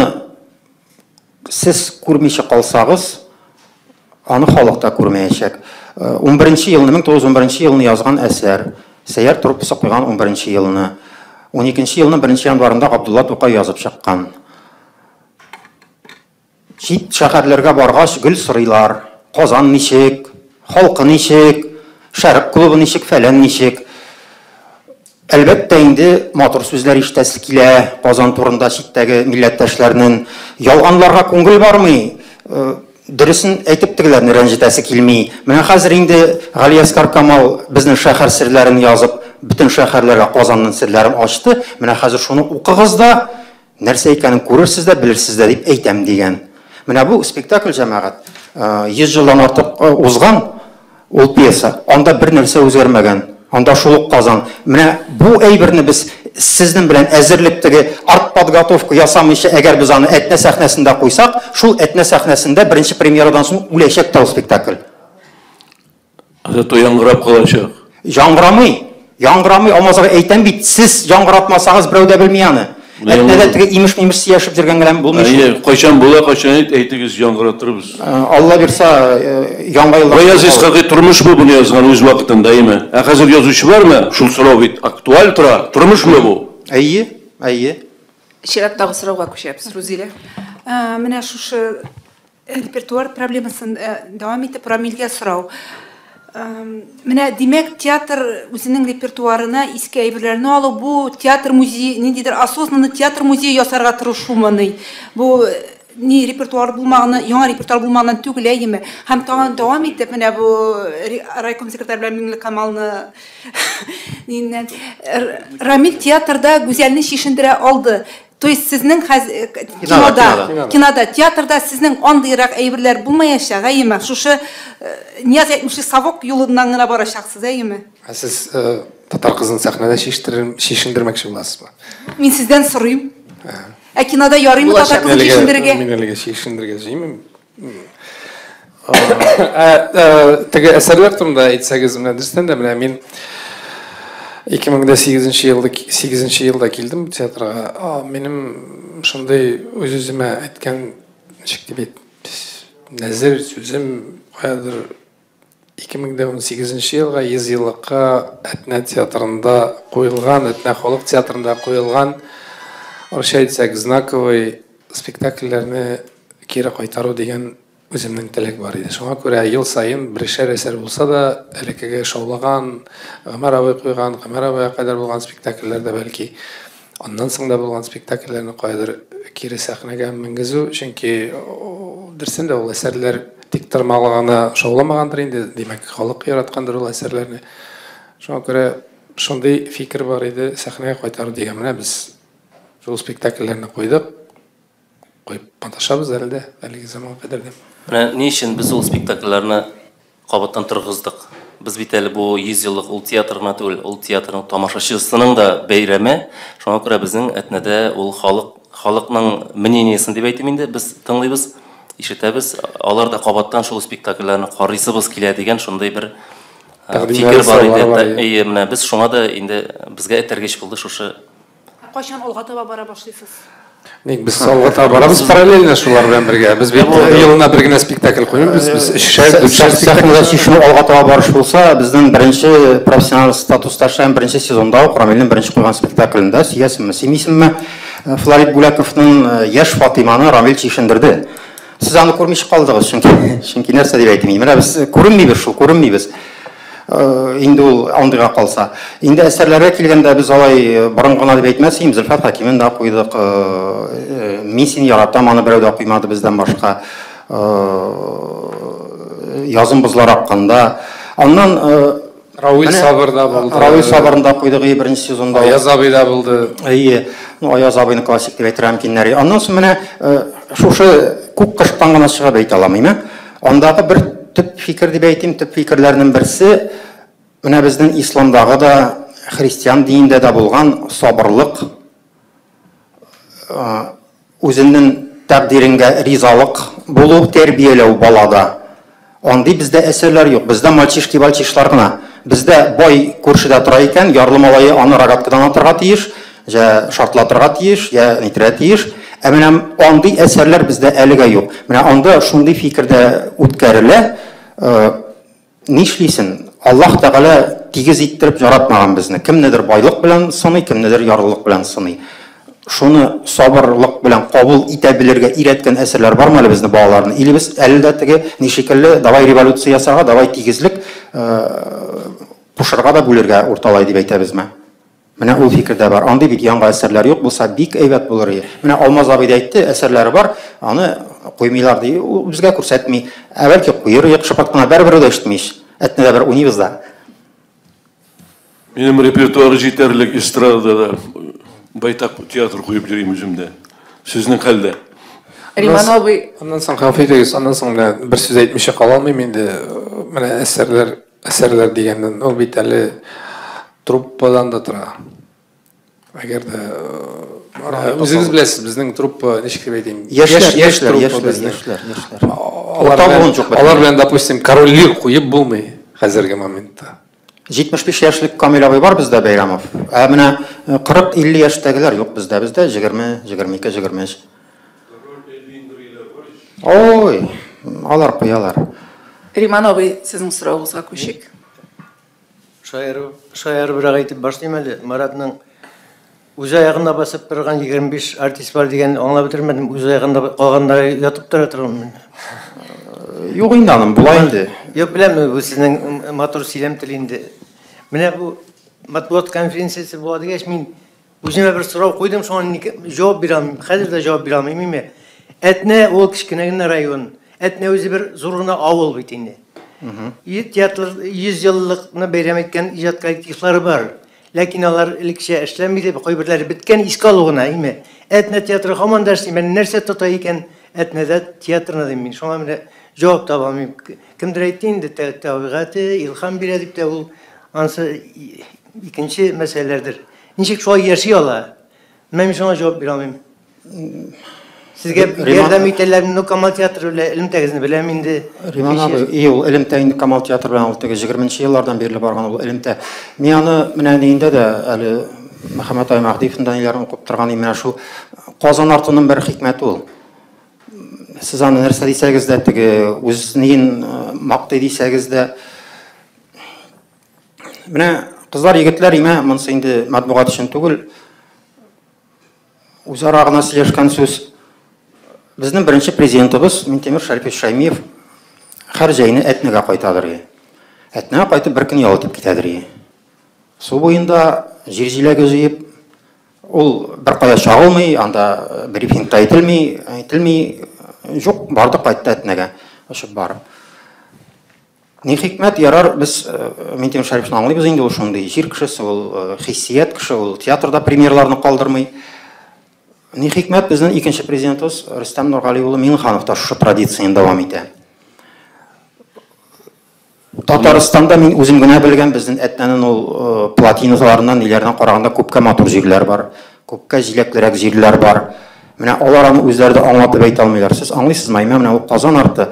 сез күрмичә калсагыз, аны халык та күрмәячәк. 11 елны, 1911 елны язган әсәр, Сәйяр труппасы куйган 11 елны. 12 елның 1 январында Габдулла Тукай язып чыккан. Чит шәһәрләргә баргач гел сорыйлар, Казан ничек, халкы ничек, Шәрык клубы ничек, фәлән ничек. Әлбәттә инде матур сүзләр ишетәсе килә Казан турында читтәге милләттәшләрнең. Ялганларга күңел бармый, дөресен әйтеп тегеләрне рәнҗетәсе килми. Менә хәзер инде Галиәсгар Камал безнең шәһәр серләрен язып, бөтен шәһәрләргә Казанның серләрен ачты. Менә хәзер шуны укыгыз да, нәрсә икәнен күрерсез дә, белерсез дә дип әйтәм дигән. Менә бу спектакль, җәмәгать, 100 елдан артык узган ул пьеса. Анда бер нәрсә үзгәрмәгән. Анда шул ук Казан. Менә бу әйберне без сезнең белән әзерлек теге артподготовка ясамыйча, әгәр без аны Әтнә сәхнәсендә куйсак, шул Әтнә сәхнәсендә беренче премьерадан соң үләчәк тә ул спектакль. Зато яңгырап калачак. Яңгырамый. Яңгырамый, Алмаз абый, әйтәм бит, сез яңгыратмасагыз, берәү дә белми аны. Әтнәдә теге имеш-мимеш сөйләшеп йөргән генә булмый шул. Әйе, кайчан була, кайчан әйт, әйтегез, яңгыратырбыз. Алла бирса, яңа елда. Гаяз Исхакый тормышмы буны язган үз вакытында, әйеме? Ә хәзер язучы бармы? Шул сорау бит актуаль тора. Тормышмы бу? Әйе, әйе. Чираттагы сорауга күчәбез, Рузилә. Менә шушы репертуар проблемасын дәвам итеп, Рамилгә сорау. Менә, димәк, театр үзенең репертуарына иске әйберләрне алу, бу театр музее, ниндидер осознанный театр музее ясарга тырышумыни? Бу ни репертуар булмаганы, яңа репертуар булмаганнан түгел, әйеме? Һәм тагын дәвам итеп, менә бу райком секретарь белән Миңлекамалны ниннән Рамил театрда Гүзәлне чишендерә алды. То есть сезнең кинода, кинода, театрда сезнең андыйрак әйберләр булмаячак, әйеме? Шушы Нияз әйтмешли совок юлыннан гына барачаксыз, әйеме? Ә сез татар кызын сәхнәдә чишендермәкче буласызмы? Мин сездән сорыйм. Ә кинода ярыймы татар кызын чишендерергә? Мин әлегә чишендерергә җыймыйм. Теге әсәрләр турында әйтсәгез, менә дөрестән дә, менә мин 2008 елда 8 елда килдем театрга. Минем шундый үз-үземә әйткән, ничек дип әйт, нәзер сүзем каядыр 2018 елга 100 еллыкка Әтнә театрында куелган, Әтнә халык театрында куелган, русча әйтсәк, знаковый спектакльләрне кире кайтару дигән үземнең теләк бар иде. Шуңа күрә ел саен берешәр әсәр булса да, элеккеге шаулаган, Гомәр абый куйган, Гомәр абыйга кадәр булган спектакльләр дә бәлки, аннан соң да булган спектакльләрне каядыр кире сәхнәгә менгезү, чөнки дөресен дә ул әсәрләр тик тормагы гына шауламагандыр инде, димәк, халык яраткандыр ул әсәрләрне. Шуңа күрә шундый фикер бар иде, сәхнәгә кайтару дигән. Менә без шул спектакльләрне куйдык. Куеп маташабыз әле дә, әлеге заманга кадәр дә. Менә ни өчен без ул спектакльләрне кабаттан торгыздык? Без бит әле бу 100 еллык ул театр гына түгел, ул театрның тамашачысының да бәйрәме. Шуңа күрә безнең Әтнәдә ул халыкның мнениесен дип әйтим инде, без тыңлыйбыз, ишетәбез. Алар да кабаттан шул спектакльләрне карыйсыбыз килә дигән шундый бер фикер бар иде. Әйе, менә без шуңа да инде безгә этәргеч булды шушы. Кайчан алга таба бара башлыйсыз? Ник без алга таба барабыз параллельно шулар белән бергә. Без бит елына бер генә спектакль куймыйбыз, без өчәр, дүртшәр спектакль. Сәхнәдә алга таба барыш булса, безнең беренче профессиональ статуста эшләгән беренче сезонда ук Рамилнең беренче куйган спектаклендә Сөясеңме, сөймисеңме, Флорид Бүләковның Яшь Фатиманы Рамил чишендерде. Сез аны күрмичә калдыгыз, чөнки нәрсә дип әйтим, менә без күренмибез шул, күренмибез. Инде ул андыйга калса. Инде әсәрләргә килгәндә без алай борын гына дип әйтмәс идем, Зөлфәт Хәкимен дә куйдык. Мин сине яратам, аны берәү дә куймады бездән башка. Язын бозлар акканда. Аннан Рауил Сабыр да булды. Рауил Сабырны да куйдык беренче сезонда. Аяз абый да булды. Әйе. Ну, Аяз абыйны классик дип әйтергә мөмкиннәр. Аннан соң менә шушы күк кыштан гына чыгып әйтә алам, әйме? Андагы бер төп фикер дип әйтим, төп фикерләрнең берсе менә безнең исламдагы да, христиан динендә дә булган сабырлык, үзенең тәкъдиреңгә ризалык булу, тәрбияләү балада. Андый бездә әсәрләр юк. Бездә мальчишки-бальчишлар гына. Бездә бай күршедә тора икән, ярлы малае аны рогаткадан атырга тиеш, я шартлатырга тиеш, я нитергә тиеш. Ә менә андый әсәрләр бездә әлегә юк. Менә анда шундый фикердә үткәрелә, нишлисен? Аллаһ Тәгалә тигез иттереп яратмаган безне. Кемнедер байлык белән сыный, кемнедер ярлылык белән сыный. Шуны сабырлык белән кабул итә белергә өйрәткән әсәрләр бармы әле безне балаларны? Или без әле дә теге ни шикелле давай революция ясарга, давай тигезлек кушырга да бүлергә урталай дип әйтәбезме? Менә ул фикер дә бар. Андый бит яңа әсәрләр юк булса, бик әйбәт булыр иде. Менә Алмаз абый да әйтте, әсәрләре бар, аны куймыйлар ди, ул безгә күрсәтми. Ә бәлки куер юк, шыпырт кына бәрбер дә ишетми ич. Әтнәдә бер уйныйбыз да. Минем репертуар җитәрлек эстрадада да байтак театр куеп йөрим үземдә. Сезнең хәлдә? Риман абый. Аннан соң, гафу итегез, аннан соң менә бер сүз әйтмичә кала алмыйм инде. Менә әсәрләр, әсәрләр дигәннән, ул бит әле труппадан да тора. Әгәр дә үзегез беләсез, безнең труппа, ничек дип әйтим, яшьләр, яшь труппа безнең. Яшьләр, яшьләр. Алар белән, допустим, Король Лир куеп булмый хәзерге моментта. 75 яшьлек Камил абый бар бездә, Бәйрәмов. Ә менә 40-50 яшьтәгеләр юк бездә. Бездә 20, 22, 23. Ой, алар куялар. Риман абый, сезнең соравыгызга күчик. Шаярыбрак әйтеп башлыйм әле. Маратның үз аягына басып торган 25 артист бар дигәнен аңлап бетермәдем. Үз аягында калганнары ятып тора торган. Юк инде аның, була инде. Юк, беләм, бу сезнең матур сөйләм теле инде. Менә бу матбугат конференциясе була дигәч, мин үземә бер сорау куйдым, шуңа җавап бирә алмыйм. Хәзер дә җавап бирә алмыйм инде. Әтнә ул кечкенә генә район. Әтнә үзе бер зур гына авыл бит инде. Театр 100 еллыкны бәйрәм иткән иҗат коллективлары бар. Ләкин алар элеккечә эшләми дип, кайберләре беткән, искә алу гына, име. Әтнә театры һаман да эшли. Менә нәрсә тота икән Әтнәдә театрны дим мин. Шуңа менә җавап таба алмыйм. Кемдер әйтте инде, табигате илһам бирә дип тә, ул ансы икенче мәсьәләләрдер. Ничек шулай яши ала? Менә мин шуңа җавап бирә алмыйм. Сезгә ярдәм итәләр, ну, Камал театры белән элемтәгезне беләм инде. Риман абый, и ул элемтә инде Камал театры белән ул теге 20 еллардан бирле барган ул элемтә. Мин аны менә ниндә дә әле Мөхәммәт ай Мәһдиевның да ниләрен укып торган, менә шул Казан артының бер хикмәте ул. Сез аны нәрсә дисәгез дә, теге үз ниен мактый дисәгез дә, менә кызлар, егетләр, имә, монысы инде матбугат өчен түгел, үзара гына сөйләшкән сүз. Безнең беренче президентыбыз Минтимер Шәрипович Шаймиев һәр җәйне Әтнәгә кайтадыр. Әтнәгә кайтып бер көн ял итеп китәдер. Су буенда җир җиләге җыеп, ул бер кая чагылмый, анда брифингта әйтелми, әйтелми, юк, барды кайтты Әтнәгә, очып барып. Ни хикмәт, ярар, без Минтимер Шәриповичны аңлыйбыз инде, ул шундый җир кешесе, ул хиссият кеше, ул театрда премьерларны калдырмый. Ни хикмәт, безнең икенче президентыбыз Рөстәм Нургали улы Миңнеханов та шушы традицияне дәвам итә. Татарстанда мин үзем генә белгән, безнең Әтнәнең ул плотиналарыннан, ниләреннән караганда күпкә матур җирләр бар, күпкә җиләклерәк җирләр бар. Менә алар аны үзләре дә аңлатып әйтә алмыйлар. Сез аңлыйсызмы? Менә ул Казан арты.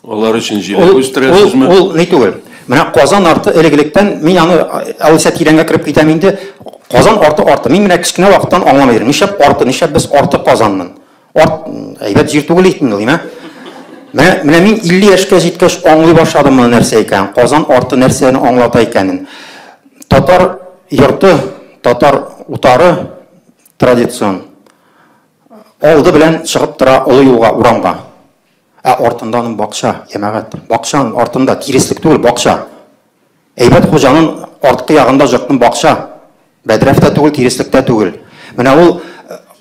Алар өчен җиләк үстерәсезме? Ул ни түгел. Менә Казан арты элек-электән, мин аны алайса тирәнгә кереп китәм инде. Казан арты арты. Мин менә кечкенә вакыттан аңламый идем. Нишләп арты, нишләп без арты Казаннан? Арт әйбәт җир түгел инде ул, димә. Менә мин 50 яшькә җиткәч аңлый башладым моны нәрсә икән. Казан арты нәрсәне аңлата икәнен. Татар йорты, татар утары традицион. Алды белән чыгып тора олы юлга, урамга. Ә артында аның бакча, җәмәгать. Бакчаның артында тиреслек түгел, бакча. Әйбәт хуҗаның арткы ягында йортның бакча. Бәдрәф тә түгел, тиреслек тә түгел. Менә ул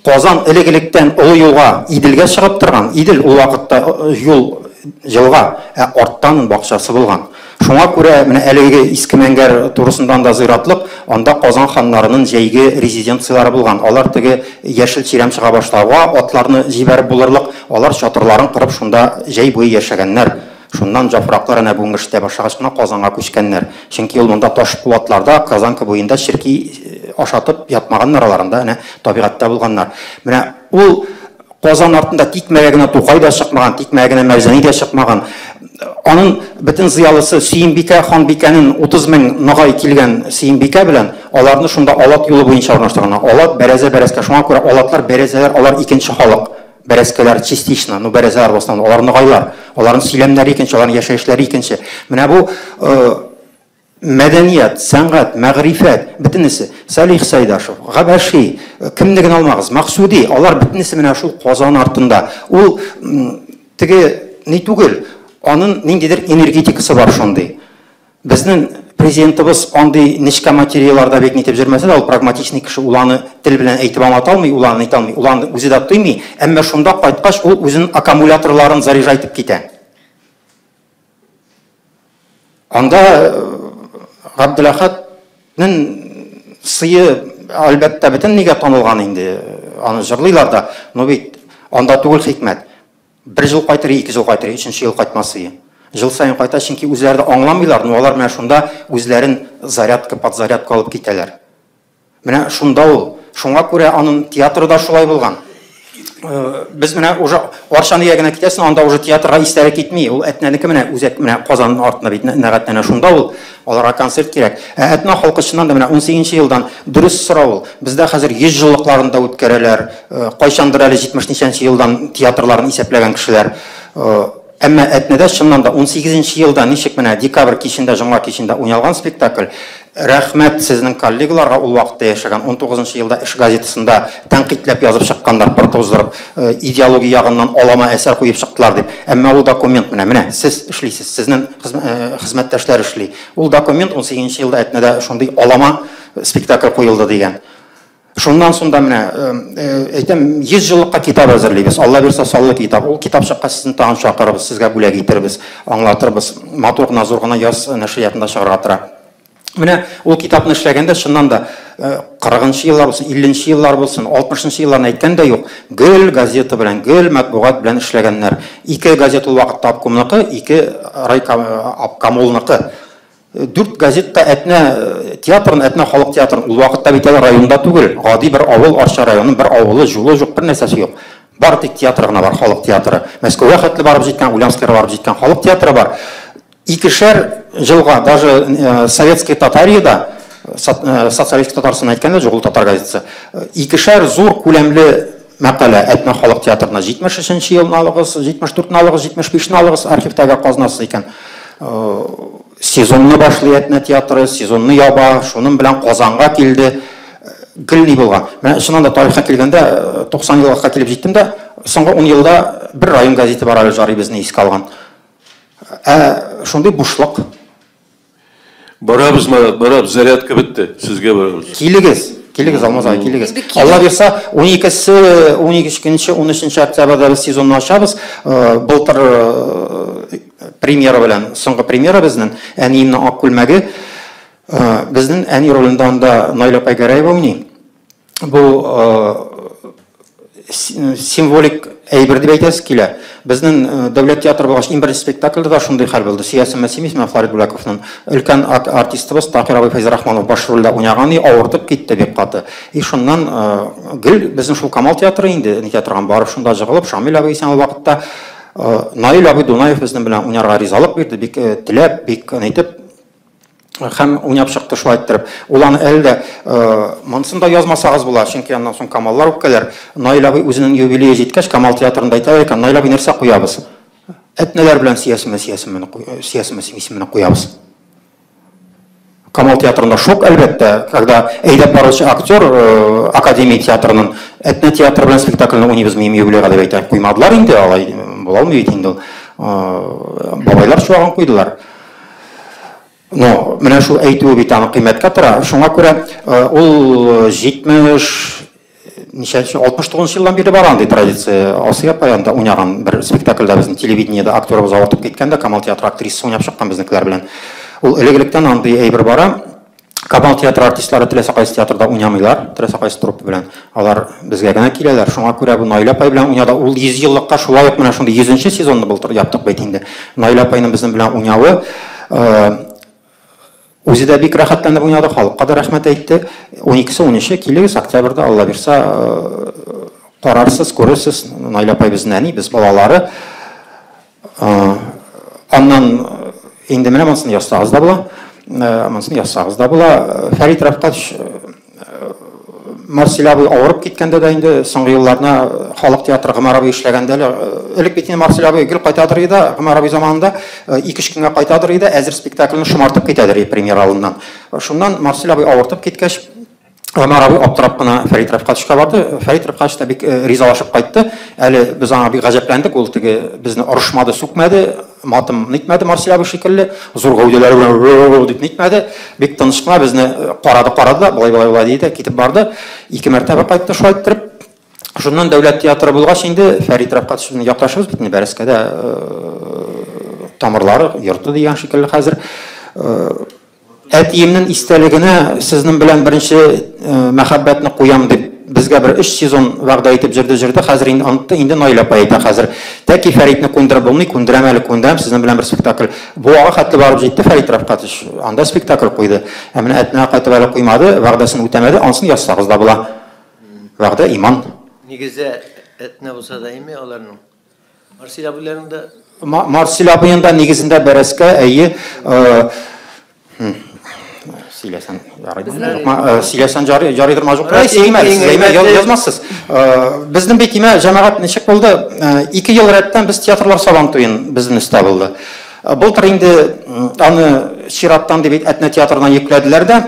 Казан элек-электән олы юлга, Иделгә чыгып торган. Идел ул вакытта юл җылга, ә арттан бакчасы булган. Шуңа күрә менә әлеге Иске Мәңгәр турысындан да зиратлык, анда Казан ханнарының җәйге резиденцияләре булган. Алар теге яшел чирәм чыга башлауга атларны җибәреп булырлык, алар чатырларын корып шунда җәй буе яшәгәннәр. Шуннан җафраклар әнә бүгенге эштә башлагач кына Казанга күчкәннәр. Чөнки ул монда таш куатларда, Казанка буенда черки ашатып ятмаганнар, алар анда әнә табигатьтә булганнар. Менә ул Казан артында тикмәгә генә Тукай да чыкмаган, тикмәгә генә Мәрҗани дә чыкмаган. Аның бөтен зыялысы Сөембикә ханбикәнең 30 мең ногай килгән Сөембикә белән аларны шунда Алат юлы буенча урнаштырганнар. Алат, Бәрәзә, Бәрәскә. Шуңа күрә алатлар, бәрәзәләр, алар икенче халык. Бәрәскәләр частично, ну бәрәзәләр в основном, алар ногайлар. Аларның сөйләмнәре икенче, аларның яшәешләре икенче. Менә бу мәдәният, сәнгать, мәгърифәт, бөтенесе. Салих Сайдашев, Габәши, кемне генә алмагыз, Максуди, алар бөтенесе менә шул Казан артында. Ул теге ни түгел, аның ниндидер энергетикасы бар шундый. Безнең президентыбыз андый нечкә материяларда бик нитеп йөрмәсә дә, ул прагматичный кеше, ул аны тел белән әйтеп аңлата алмый, ул аны әйтә алмый, ул аны үзе дә тоймый, әмма шунда кайткач ул үзенең аккумуляторларын заряжать итеп китә. Анда Габделәхәтнең сые, әлбәттә, бөтен нигә танылган инде, аны җырлыйлар да, но бит Анда түгел хикмәт. Бер ел кайтыр, 2 ел кайтыр, 3нче ел кайтмас ие. Ел саен кайта, чөнки үзләре дә аңламыйлар, но алар менә шунда үзләрен зарядка, подзарядка алып китәләр. Менә шунда ул. Шуңа күрә аның театры да шулай булган. Без менә уже Арчаны генә китәсең, анда уже театрга исләре китми. Ул Әтнәнеке менә үзәк менә Казанның артында бит нәгать әнә шунда ул. Аларга концерт кирәк. Ә Әтнә халкы чыннан да менә 18 елдан дөрес сорау ул. Бездә хәзер 100 еллыкларын да үткәрәләр. Кайчандыр әле 70 ничәнче елдан театрларын исәпләгән кешеләр. Әмма Әтнәдә чыннан да 18 елда ничек менә декабрь кичендә, җомга кичендә уйналган спектакль. Рәхмәт сезнең коллегаларга ул вакытта яшәгән 19 елда Эш газетасында тәнкыйтьләп язып чыкканнар, пыр туздырып, идеология ягыннан алама әсәр куеп чыктылар дип. Әмма ул документ менә сез эшлисез, сезнең хезмәттәшләр эшли. Ул документ 18 елда Әтнәдә шундый алама спектакль куелды дигән. Шуннан соң да менә әйтәм, 100 еллыкка китап әзерлибез. Алла бирсә, саллы китап. Ул китап чыккач, сезне тагын чакырырбыз, сезгә бүләк итербез, аңлатырбыз. Матур гына, зур гына яз нәшриятында чыгарга тора. Менә ул китапны эшләгәндә чыннан да 40 еллар булсын, 50 еллар булсын, 60 елларны әйткән дә юк. Гел газета белән, гел матбугат белән эшләгәннәр. 2 газета ул вакытта обкомныкы, 2 райком обкомолныкы. 4 газетта Әтнә театрын, Әтнә халык театрын ул вакытта бит әле районда түгел, гади бер авыл, Арча районының бер авылы, юлы юк, бер нәрсәсе юк. Бар тик театр гына бар, халык театры. Мәскәүгә хәтле барып җиткән, Ульяновскийга барып җиткән халык театры бар. 2-шәр елга даже Советская Татарияда, Социалистик Татарстан әйткәндә, Җогул татар газетасы, 2-шәр зур күләмле мәкалә Әтнә халык театрына 73 елны алыгыз, 74-ны алыгыз, 75-не алыгыз, архивтагы казнасы икән. Сезонны башлый Әтнә театры, сезонны яба, шуның белән Казанга килде. Гел ни булган. Менә чыннан да тарихка килгәндә, 90 елга килеп җиттем дә, соңгы 10 елда бер район газеты бар әле жарый безне искә алган. Ә шундый бушлык. Барабыз, Марат, барабыз, зарядка бетте, сезгә барабыз. Килегез, килегез, Алмаз абый, килегез. Алла бирсә, 12-се, 12-нче, 13 октябрьдә без сезонны ачабыз. Былтыр премьера белән, соңгы премьера безнең Әниемнең ак күлмәге. Безнең әни ролендә анда Наилә апай Гәрәева уйный. Бу символик әйбер дип әйтәсе килә. Безнең дәүләт театры булгач, иң беренче спектакльдә дә шундый хәл булды. Сөясеңме, сөймисеңме Флорид Бүләковның өлкән артистыбыз Таһир абый Фәйзрахманов баш рольдә уйнаган, и авыртып китте бик каты. И шуннан гел безнең шул Камал театры инде, ни театрга барып шунда җыгылып, Шамил абый исән ул вакытта, Наил абый Дунаев безнең белән уйнарга ризалык бирде, бик теләп, бик әйтеп, һәм уйнап чыкты шулай иттереп. Ул аны әле дә монысын да язмасагыз була, чөнки аннан соң Камаллар үпкәләр. Наил абый үзенең юбилее җиткәч, Камал театрында әйтә икән, Наил абый, нәрсә куябыз? Әтнәләр белән сөясеме, сөясеме, сөясеме, сөймисеме куябыз. Камал театрында шок, әлбәттә, когда әйдәп баручы актер Академия театрының Әтнә театры белән спектакльне уйныйбыз минем юбилейга дип әйтә. Куймадылар инде, алай була алмый бит инде ул. Бабайлар чуагын куйдылар. Но менә шул әйтүе бит аны кыйммәткә тора. Шуңа күрә ул 70 ничәнче 69 елдан бирле бар андый традиция. Асия апай анда уйнаган бер спектакльдә безнең телевидениедә актерыбыз авыртып киткәндә Камал театры актрисасы уйнап чыккан безнекеләр белән. Ул элек-электән андый әйбер бара. Камал театры артистлары теләсә кайсы театрда уйнамыйлар, теләсә кайсы труппа белән. Алар безгә генә киләләр. Шуңа күрә бу Наилә апай белән уйнады. Ул 100 еллыкка шулай ук менә шундый 100 сезонны былтыр яптык бит инде. Наилә апайның безнең белән уйнавы үзе дә бик рәхәтләнеп уйнады, халыкка да рәхмәт әйтте. 12-се, 13-е килегез, октябрьдә, Алла бирсә, карарсыз, күрерсез. Наилә апай безнең әни, без балалары. Аннан инде менә монысын язсагыз да була. Монысын язсагыз да була. Фәрит Рафкатович Марсель абый авырып киткәндә дә инде соңгы елларына халык театры Гомәр абый эшләгәндә әле, элек бит инде Марсель абый гел кайтадыр иде, Гомәр абый заманында 2-3 көнгә кайтадыр иде, әзер спектакльне шомартып китәдер иде премьера алдыннан. Шуннан Марсель абый авыртып киткәч, Гомәр абый аптырап кына Фәрит Рафкатовичка барды. Фәрит Рафкатович та бик ризалашып кайтты. Әле без аңа бик гаҗәпләндек, ул теге безне орышмады, сүкмәде, матым нитмәде Марсель абый шикелле, зур гәүдәләре белән дип нитмәде. Бик тыныч кына безне карады-карады да, болай-болай болай диде, китеп барды. 2 мәртәбә кайтты шулай иттереп. Шуннан дәүләт театры булгач инде Фәрит Рафкатович белән якташыбыз бит инде, Бәрәскәдә тамырлары, йорты дигән шикелле хәзер. Әтиемнең истәлегенә сезнең белән беренче мәхәббәтне куям дип безгә безгә бер 3 сезон вәгъдә итеп җырды-җырды, хәзер инде онытты, инде Наилә апа әйтә хәзер. Тәки Фәритне күндереп булмый, күндерәм әле, күндерәм, сезнең белән бер спектакль. Буага хәтле барып җитте Фәрит Рафкатович, анда спектакль куйды. Ә менә Әтнәгә кайтып әле куймады, вәгъдәсен үтәмәде, ансын язсагыз да була. Вәгъдә иман. Нигездә Әтнә булса да име аларның? Марсель абыйларның да Марсель абыйның да нигезендә Бәрәскә, әйе, сөйләсән ярыйдыр, сөйләсән ярыйдыр, юк, язмассыз. Безнең бит имә җәмәгать ничек булды? 2 ел рәттән без театрлар сабан туен безнең өстә булды. Былтыр инде аны чираттан дип Әтнә театрына йөкләделәр дә.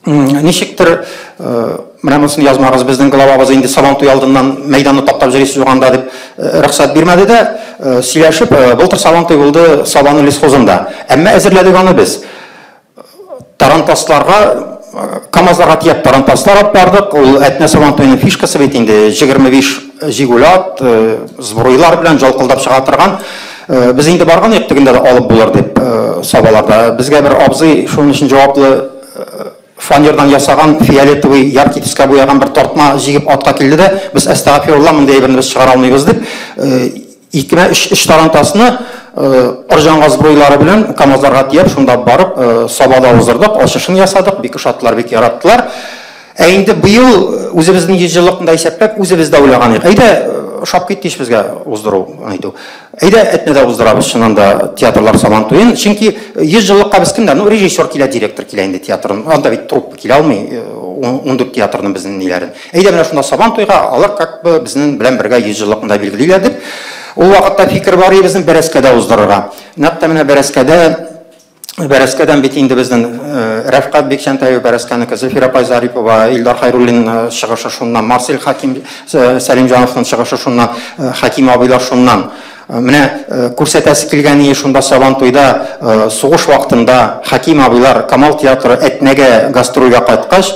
Ничектер, менә монысын язмагыз, безнең главабыз инде сабан туй алдыннан мәйданны таптап йөрисез юганда дип рөхсәт бирмәде дә, сөйләшеп, былтыр сабан туй булды Сабаны лесхозында. Әмма әзерләдек аны без. Тарантасларга, КАМАЗларга тияп тарантаслар алып бардык. Ул Әтнә сабан туеның фишкасы бит инде 25 җигүле ат, сбруйлар белән жалкылдап чыга торган. Без инде барган идек, тегендә дә алып булыр дип Сабаларда. Безгә бер абзый шуның өчен җаваплы фанердан ясаган фиолетовый яркий төскә буяган бер тартма җигеп атка килде дә, без әстәгъфирулла, мондый әйберне без чыгара алмыйбыз дип, 2-3 тарантасны Орҗанга сбруйлары белән КАМАЗларга тияп, шунда барып, Сабада уздырдык, ачышын ясадык, бик ошаттылар, бик яраттылар. Ә инде быел үзебезнең 100 еллыкны да исәпләп, үзебез дә уйлаган идек. Әйдә, ошап китте ич безгә уздыру, әйтү. Әйдә, Әтнәдә уздырабыз чыннан да театрлар сабан туен. Чөнки 100 еллыкка без кемнәр? Ну, режиссер килә, директор килә инде театрын. Анда бит труппа килә алмый, 14 театрның безнең ниләрен. Әйдә, менә шунда сабан туйга, алар как бы безнең белән бергә 100 еллыкны да билгелиләр дип. Ул вакытта фикер бар иде безнең Бәрәскәдә уздырырга. Нәкъ тә менә Бәрәскәдән бит инде безнең Рәфкать Бикчәнтәев, Бәрәскәнеке, Зөлфирә апай Зарипова, Илдар Хайруллин чыгышы шуннан, Марсель Хаким Сәлимҗановның чыгышы шуннан, Хаким абыйлар шуннан. Менә күрсәтәсе килгән ие шунда Сабан туйда сугыш вакытында Хаким абыйлар Камал театры Әтнәгә гастрольгә кайткач,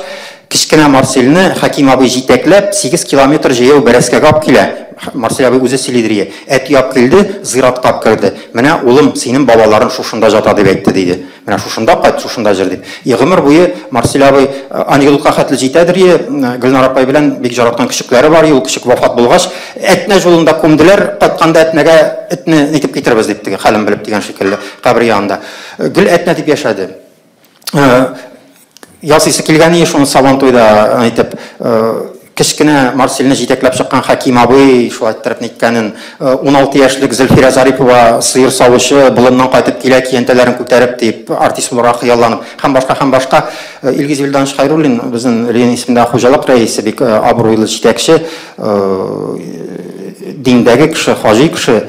кечкенә Марсельне Хаким абый җитәкләп 8 километр җәяү Бәрәскәгә алып килә. Марсель абый үзе сөйлидер ие. Әти алып килде, зиратка алып керде. Менә улым, синең бабаларың шушында җата дип әйтте диде. Менә шушында кайт, шушында җыр дип. И гомер буе Марсель абый анекдотка хәтле җитәдер ие. Гөлнар апай белән бик жараткан кечекләре бар, ул кечек вафат булгач, Әтнә юлында күмделәр, кайтканда Әтнәгә этне нитеп китербез дип теге хәлен белеп дигән шикелле кабер янында. Гөл Әтнә дип яшәде. Ясыйсы килгән ие шуны Сабан туйда әйтеп, кечкенә Марсельне җитәкләп чыккан Хаким абый шулай иттереп ниткәнен, 16 яшьлек Зөлфирә Зарипова сыер савучы болыннан кайтып килә, киянтәләрен күтәреп дип артист булырга хыялланып һәм башка һәм башка. Илгиз Вилданович Хайруллин безнең Ленин исемендәге хуҗалык рәисе, бик абруйлы җитәкче, диндәге кеше, хаҗи кеше,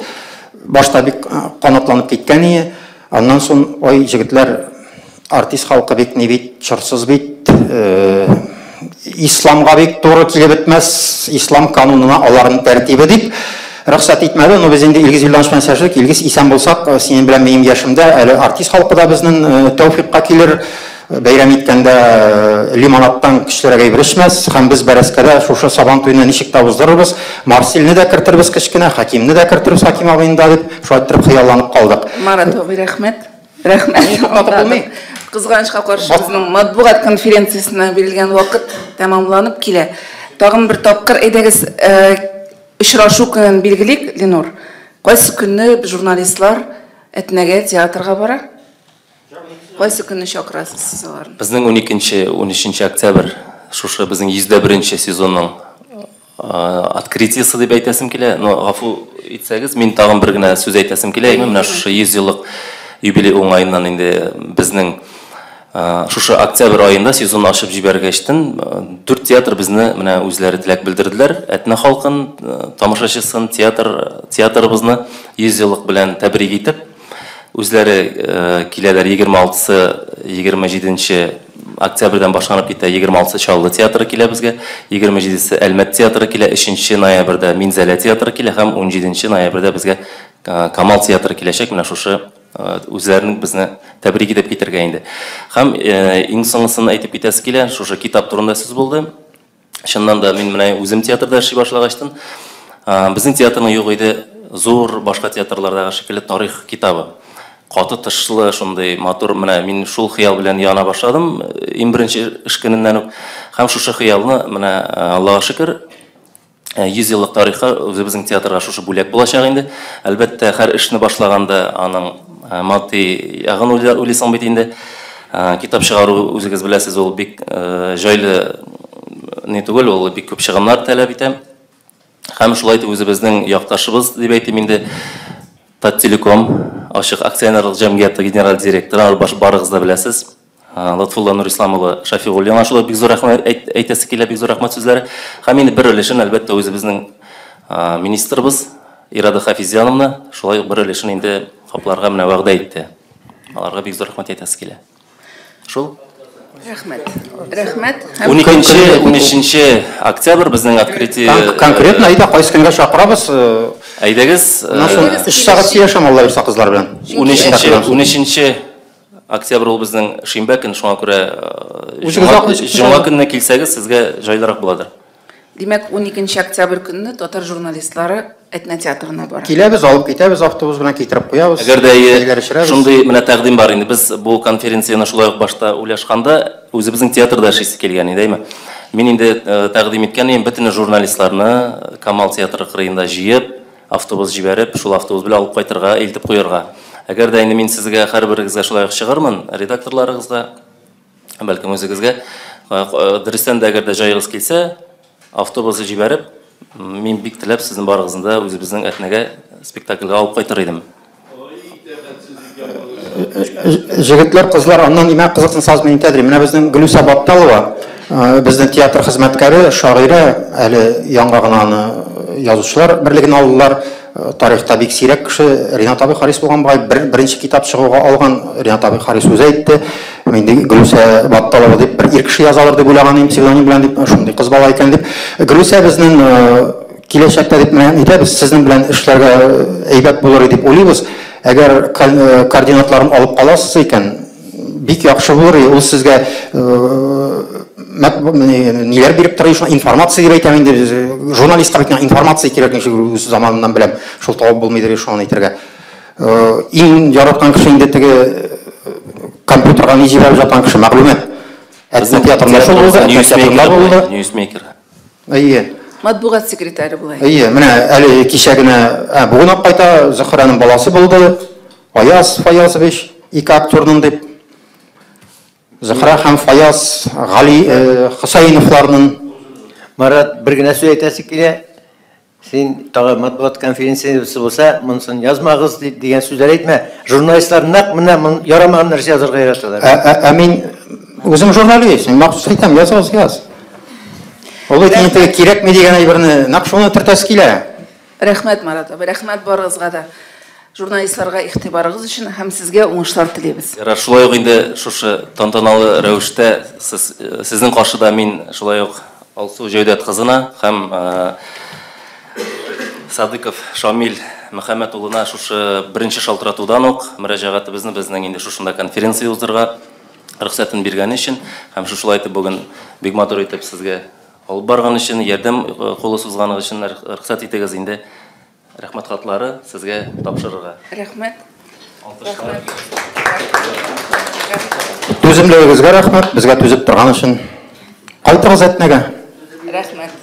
башта бик канатланып киткән ие. Аннан соң, ой, җегетләр, артист халкы бик ни бит, чорсыз бит, исламга бик туры килеп бетмәс, ислам канунына аларның тәртибе дип рөхсәт итмәде. Но без инде Илгиз Вилданович белән сөйләштек. Илгиз, исән булсак, синең белән минем яшемдә әле артист халкы да безнең тәүфикка килер. Бәйрәм иткәндә лимонадтан көчлерәк әйбер эчмәс, һәм без Бәрәскәдә шушы Сабан туйны ничек тә уздырырбыз, Марсельне дә кертербез кечкенә, Хакимне дә кертербез, Хаким абыйны да дип, шулай иттереп хыялланып калдык. Марат абый, рәхмәт. Рәхмәт. Туктатып булмый. Кызганычка каршы, безнең матбугат конференциясенә бирелгән вакыт тәмамланып килә. Тагын бер тапкыр әйдәгез, очрашу көнен билгелик, Ленур. Кайсы көнне журналистлар Әтнәгә театрга бара? Кайсы көнне чакырасыз сез аларны? Безнең 12-13 октябрь шушы безнең 101 сезонның открытиесе дип әйтәсем килә. Но гафу итсәгез, мин тагын бер генә сүз әйтәсем килә. Менә шушы 100 еллык юбилей уңаеннан инде безнең шушы октябрь аенда сезонны ачып җибәргәчтен 4 театр безне менә үзләре теләк белдерделәр. Әтнә халкын, тамашачысын, театрыбызны 100 еллык белән тәбрик итеп, үзләре киләләр 26-27 октябрьдән башланып китә. 26 Чаллы театры килә безгә, 27-се Әлмәт театры килә, 3 ноябрьдә Минзәлә театры килә һәм 17 ноябрьдә безгә Камал театры киләчәк. Менә шушы үзләренең безне тәбрик итеп китергә инде. Һәм иң соңгысын әйтеп китәсе килә, шушы китап турында сүз булды. Чыннан да мин менә үзем театрда эшли башлагачтын, безнең театрның юк иде зур башка театрлардагы шикелле тарих китабы. каты тышлы, шундый матур, менә мин шул хыял белән яна башладым иң беренче эш көненнән үк. Һәм шушы хыялны менә Аллага шөкер 100 еллык тарихка үзебезнең театрга шушы бүләк булачак инде. Әлбәттә, һәр эшне башлаганда аның матди ягын уйлыйсың бит инде. Китап чыгару, үзегез беләсез, ул бик җайлы ни түгел, ул бик күп чыгымнар таләп итә. Һәм шулай итеп үзебезнең якташыбыз дип әйтим инде, Таттелеком ачык акционерлык җәмгыяте генераль директоры, барыгыз да беләсез, Лотфулла Нурислам улы Шафигуллина, шулай бик зур рәхмәт әйтәсе килә, бик зур рәхмәт сүзләре. Һәм инде бер өлешен, әлбәттә, үзебезнең министрыбыз Ирада Хафизяновна шулай ук бер өлешен инде капларга менә вәгъдә итте. Аларга бик зур рәхмәт әйтәсе килә. Шул. Рәхмәт. Рәхмәт. 12-13 октябрь безнең открытие. Конкретно әйдә, кайсы көнгә чакырабыз? Әйдәгез. 3 сәгать сөйләшәм, Алла бирсә, кызлар белән. 13 октябрь ул безнең шимбә көн, шуңа күрә җомга көнне килсәгез, сезгә җайлырак буладыр. Димәк, 12 октябрь көнне татар журналистлары Әтнә театрына бара. Киләбез, алып китәбез, автобус белән китереп куябыз. Әгәр дә шундый менә тәкъдим бар инде. Без бу конференцияне шулай ук башта уйлашканда үзебезнең театрда эшлисе килгән иде, әйме? Мин инде тәкъдим иткән идем, бөтен журналистларны Камал театры кырыенда җыеп, автобус җибәреп, шул автобус белән алып кайтырга, илтеп куярга. Әгәр дә инде мин сезгә һәрберегезгә шулай ук чыгармын, редакторларыгызга, бәлкем үзегезгә, дөрестән дә әгәр дә җаегыз килсә, автобус җибәреп, мин бик теләп сезнең барыгызны да үзебезнең Әтнәгә спектакльгә алып кайтыр идем. Җегетләр, кызлар, аннан имә кызыксынсагыз мин әйтә дим. Менә безнең Гөлүсә Батталова, безнең театр хезмәткәре, шагыйрә, әле яңа гына аны язучылар берлегенә алдылар. Тарихта бик сирәк кеше Ринат абый Харис булган бугай, беренче китап чыгуга алган Ринат абый Харис үзе әйтте. Мин Гөлүсә Батталова дип бер ир кеше язалыр дип уйлаган идем, псевдоним белән дип, шундый кыз бала икән дип. Гөлүсә безнең киләчәктә дип менә әйтәбез, сезнең белән эшләргә әйбәт булыр дип уйлыйбыз. Әгәр координатларын алып каласыз икән, бик яхшы булыр. Ул сезгә ниләр биреп тора, шуны информация дип әйтәм инде. Журналистка бит информация кирәк, ничек үз заманыннан беләм, шул табып булмыйдыр шуны әйтергә. Иң яраткан кеше инде теге компьютерга ни җибәреп жаткан кеше, мәгълүмат. Әтнә театрында шул булды, Әтнә театрында булды. Ньюсмейкер. Әйе. Матбугат секретаре була. Әйе, менә әле кичә генә, бүген ук кайта, Зөһрәнең баласы булды. Фаяз Фаязович, ике актерның дип. Зөһрә һәм Фаяз Гали Хусаиновларның. Марат, бер генә сүз әйтәсе килә. Син тагы матбугат конференциясе булса, монысын язмагыз дигән сүзләр әйтмә. Журналистлар нәкъ менә ярамаган нәрсә язарга яраталар. Ә мин үзем журналист, мин махсус әйтәм, языгыз, яз. Ул бит инде кирәкми дигән әйберне нәкъ шуны төртәсе килә. Рәхмәт, Марат абый, рәхмәт барыгызга да. Журналистларга игътибарыгыз өчен һәм сезгә уңышлар телибез. Ярар, шулай ук инде шушы тантаналы рәвештә сезнең каршыда мин шулай ук Алсу Җәүдәт кызына һәм Садыков Шамил Мөхәммәт улына шушы беренче шалтыратудан ук мөрәҗәгатебезне безнең инде шушында конференция уздырырга рөхсәтен биргән өчен һәм шушылай итеп бүген бик матур итеп сезгә алып барган өчен, ярдәм кулы сузганыгыз өчен рөхсәт итегез инде. Рәхмәт хатлары сезгә тапшырырга. Рәхмәт. Рәхмәт. Түземлегегезгә рәхмәт, безгә түзеп торган өчен. Кайтыгыз Әтнәгә. Рәхмәт.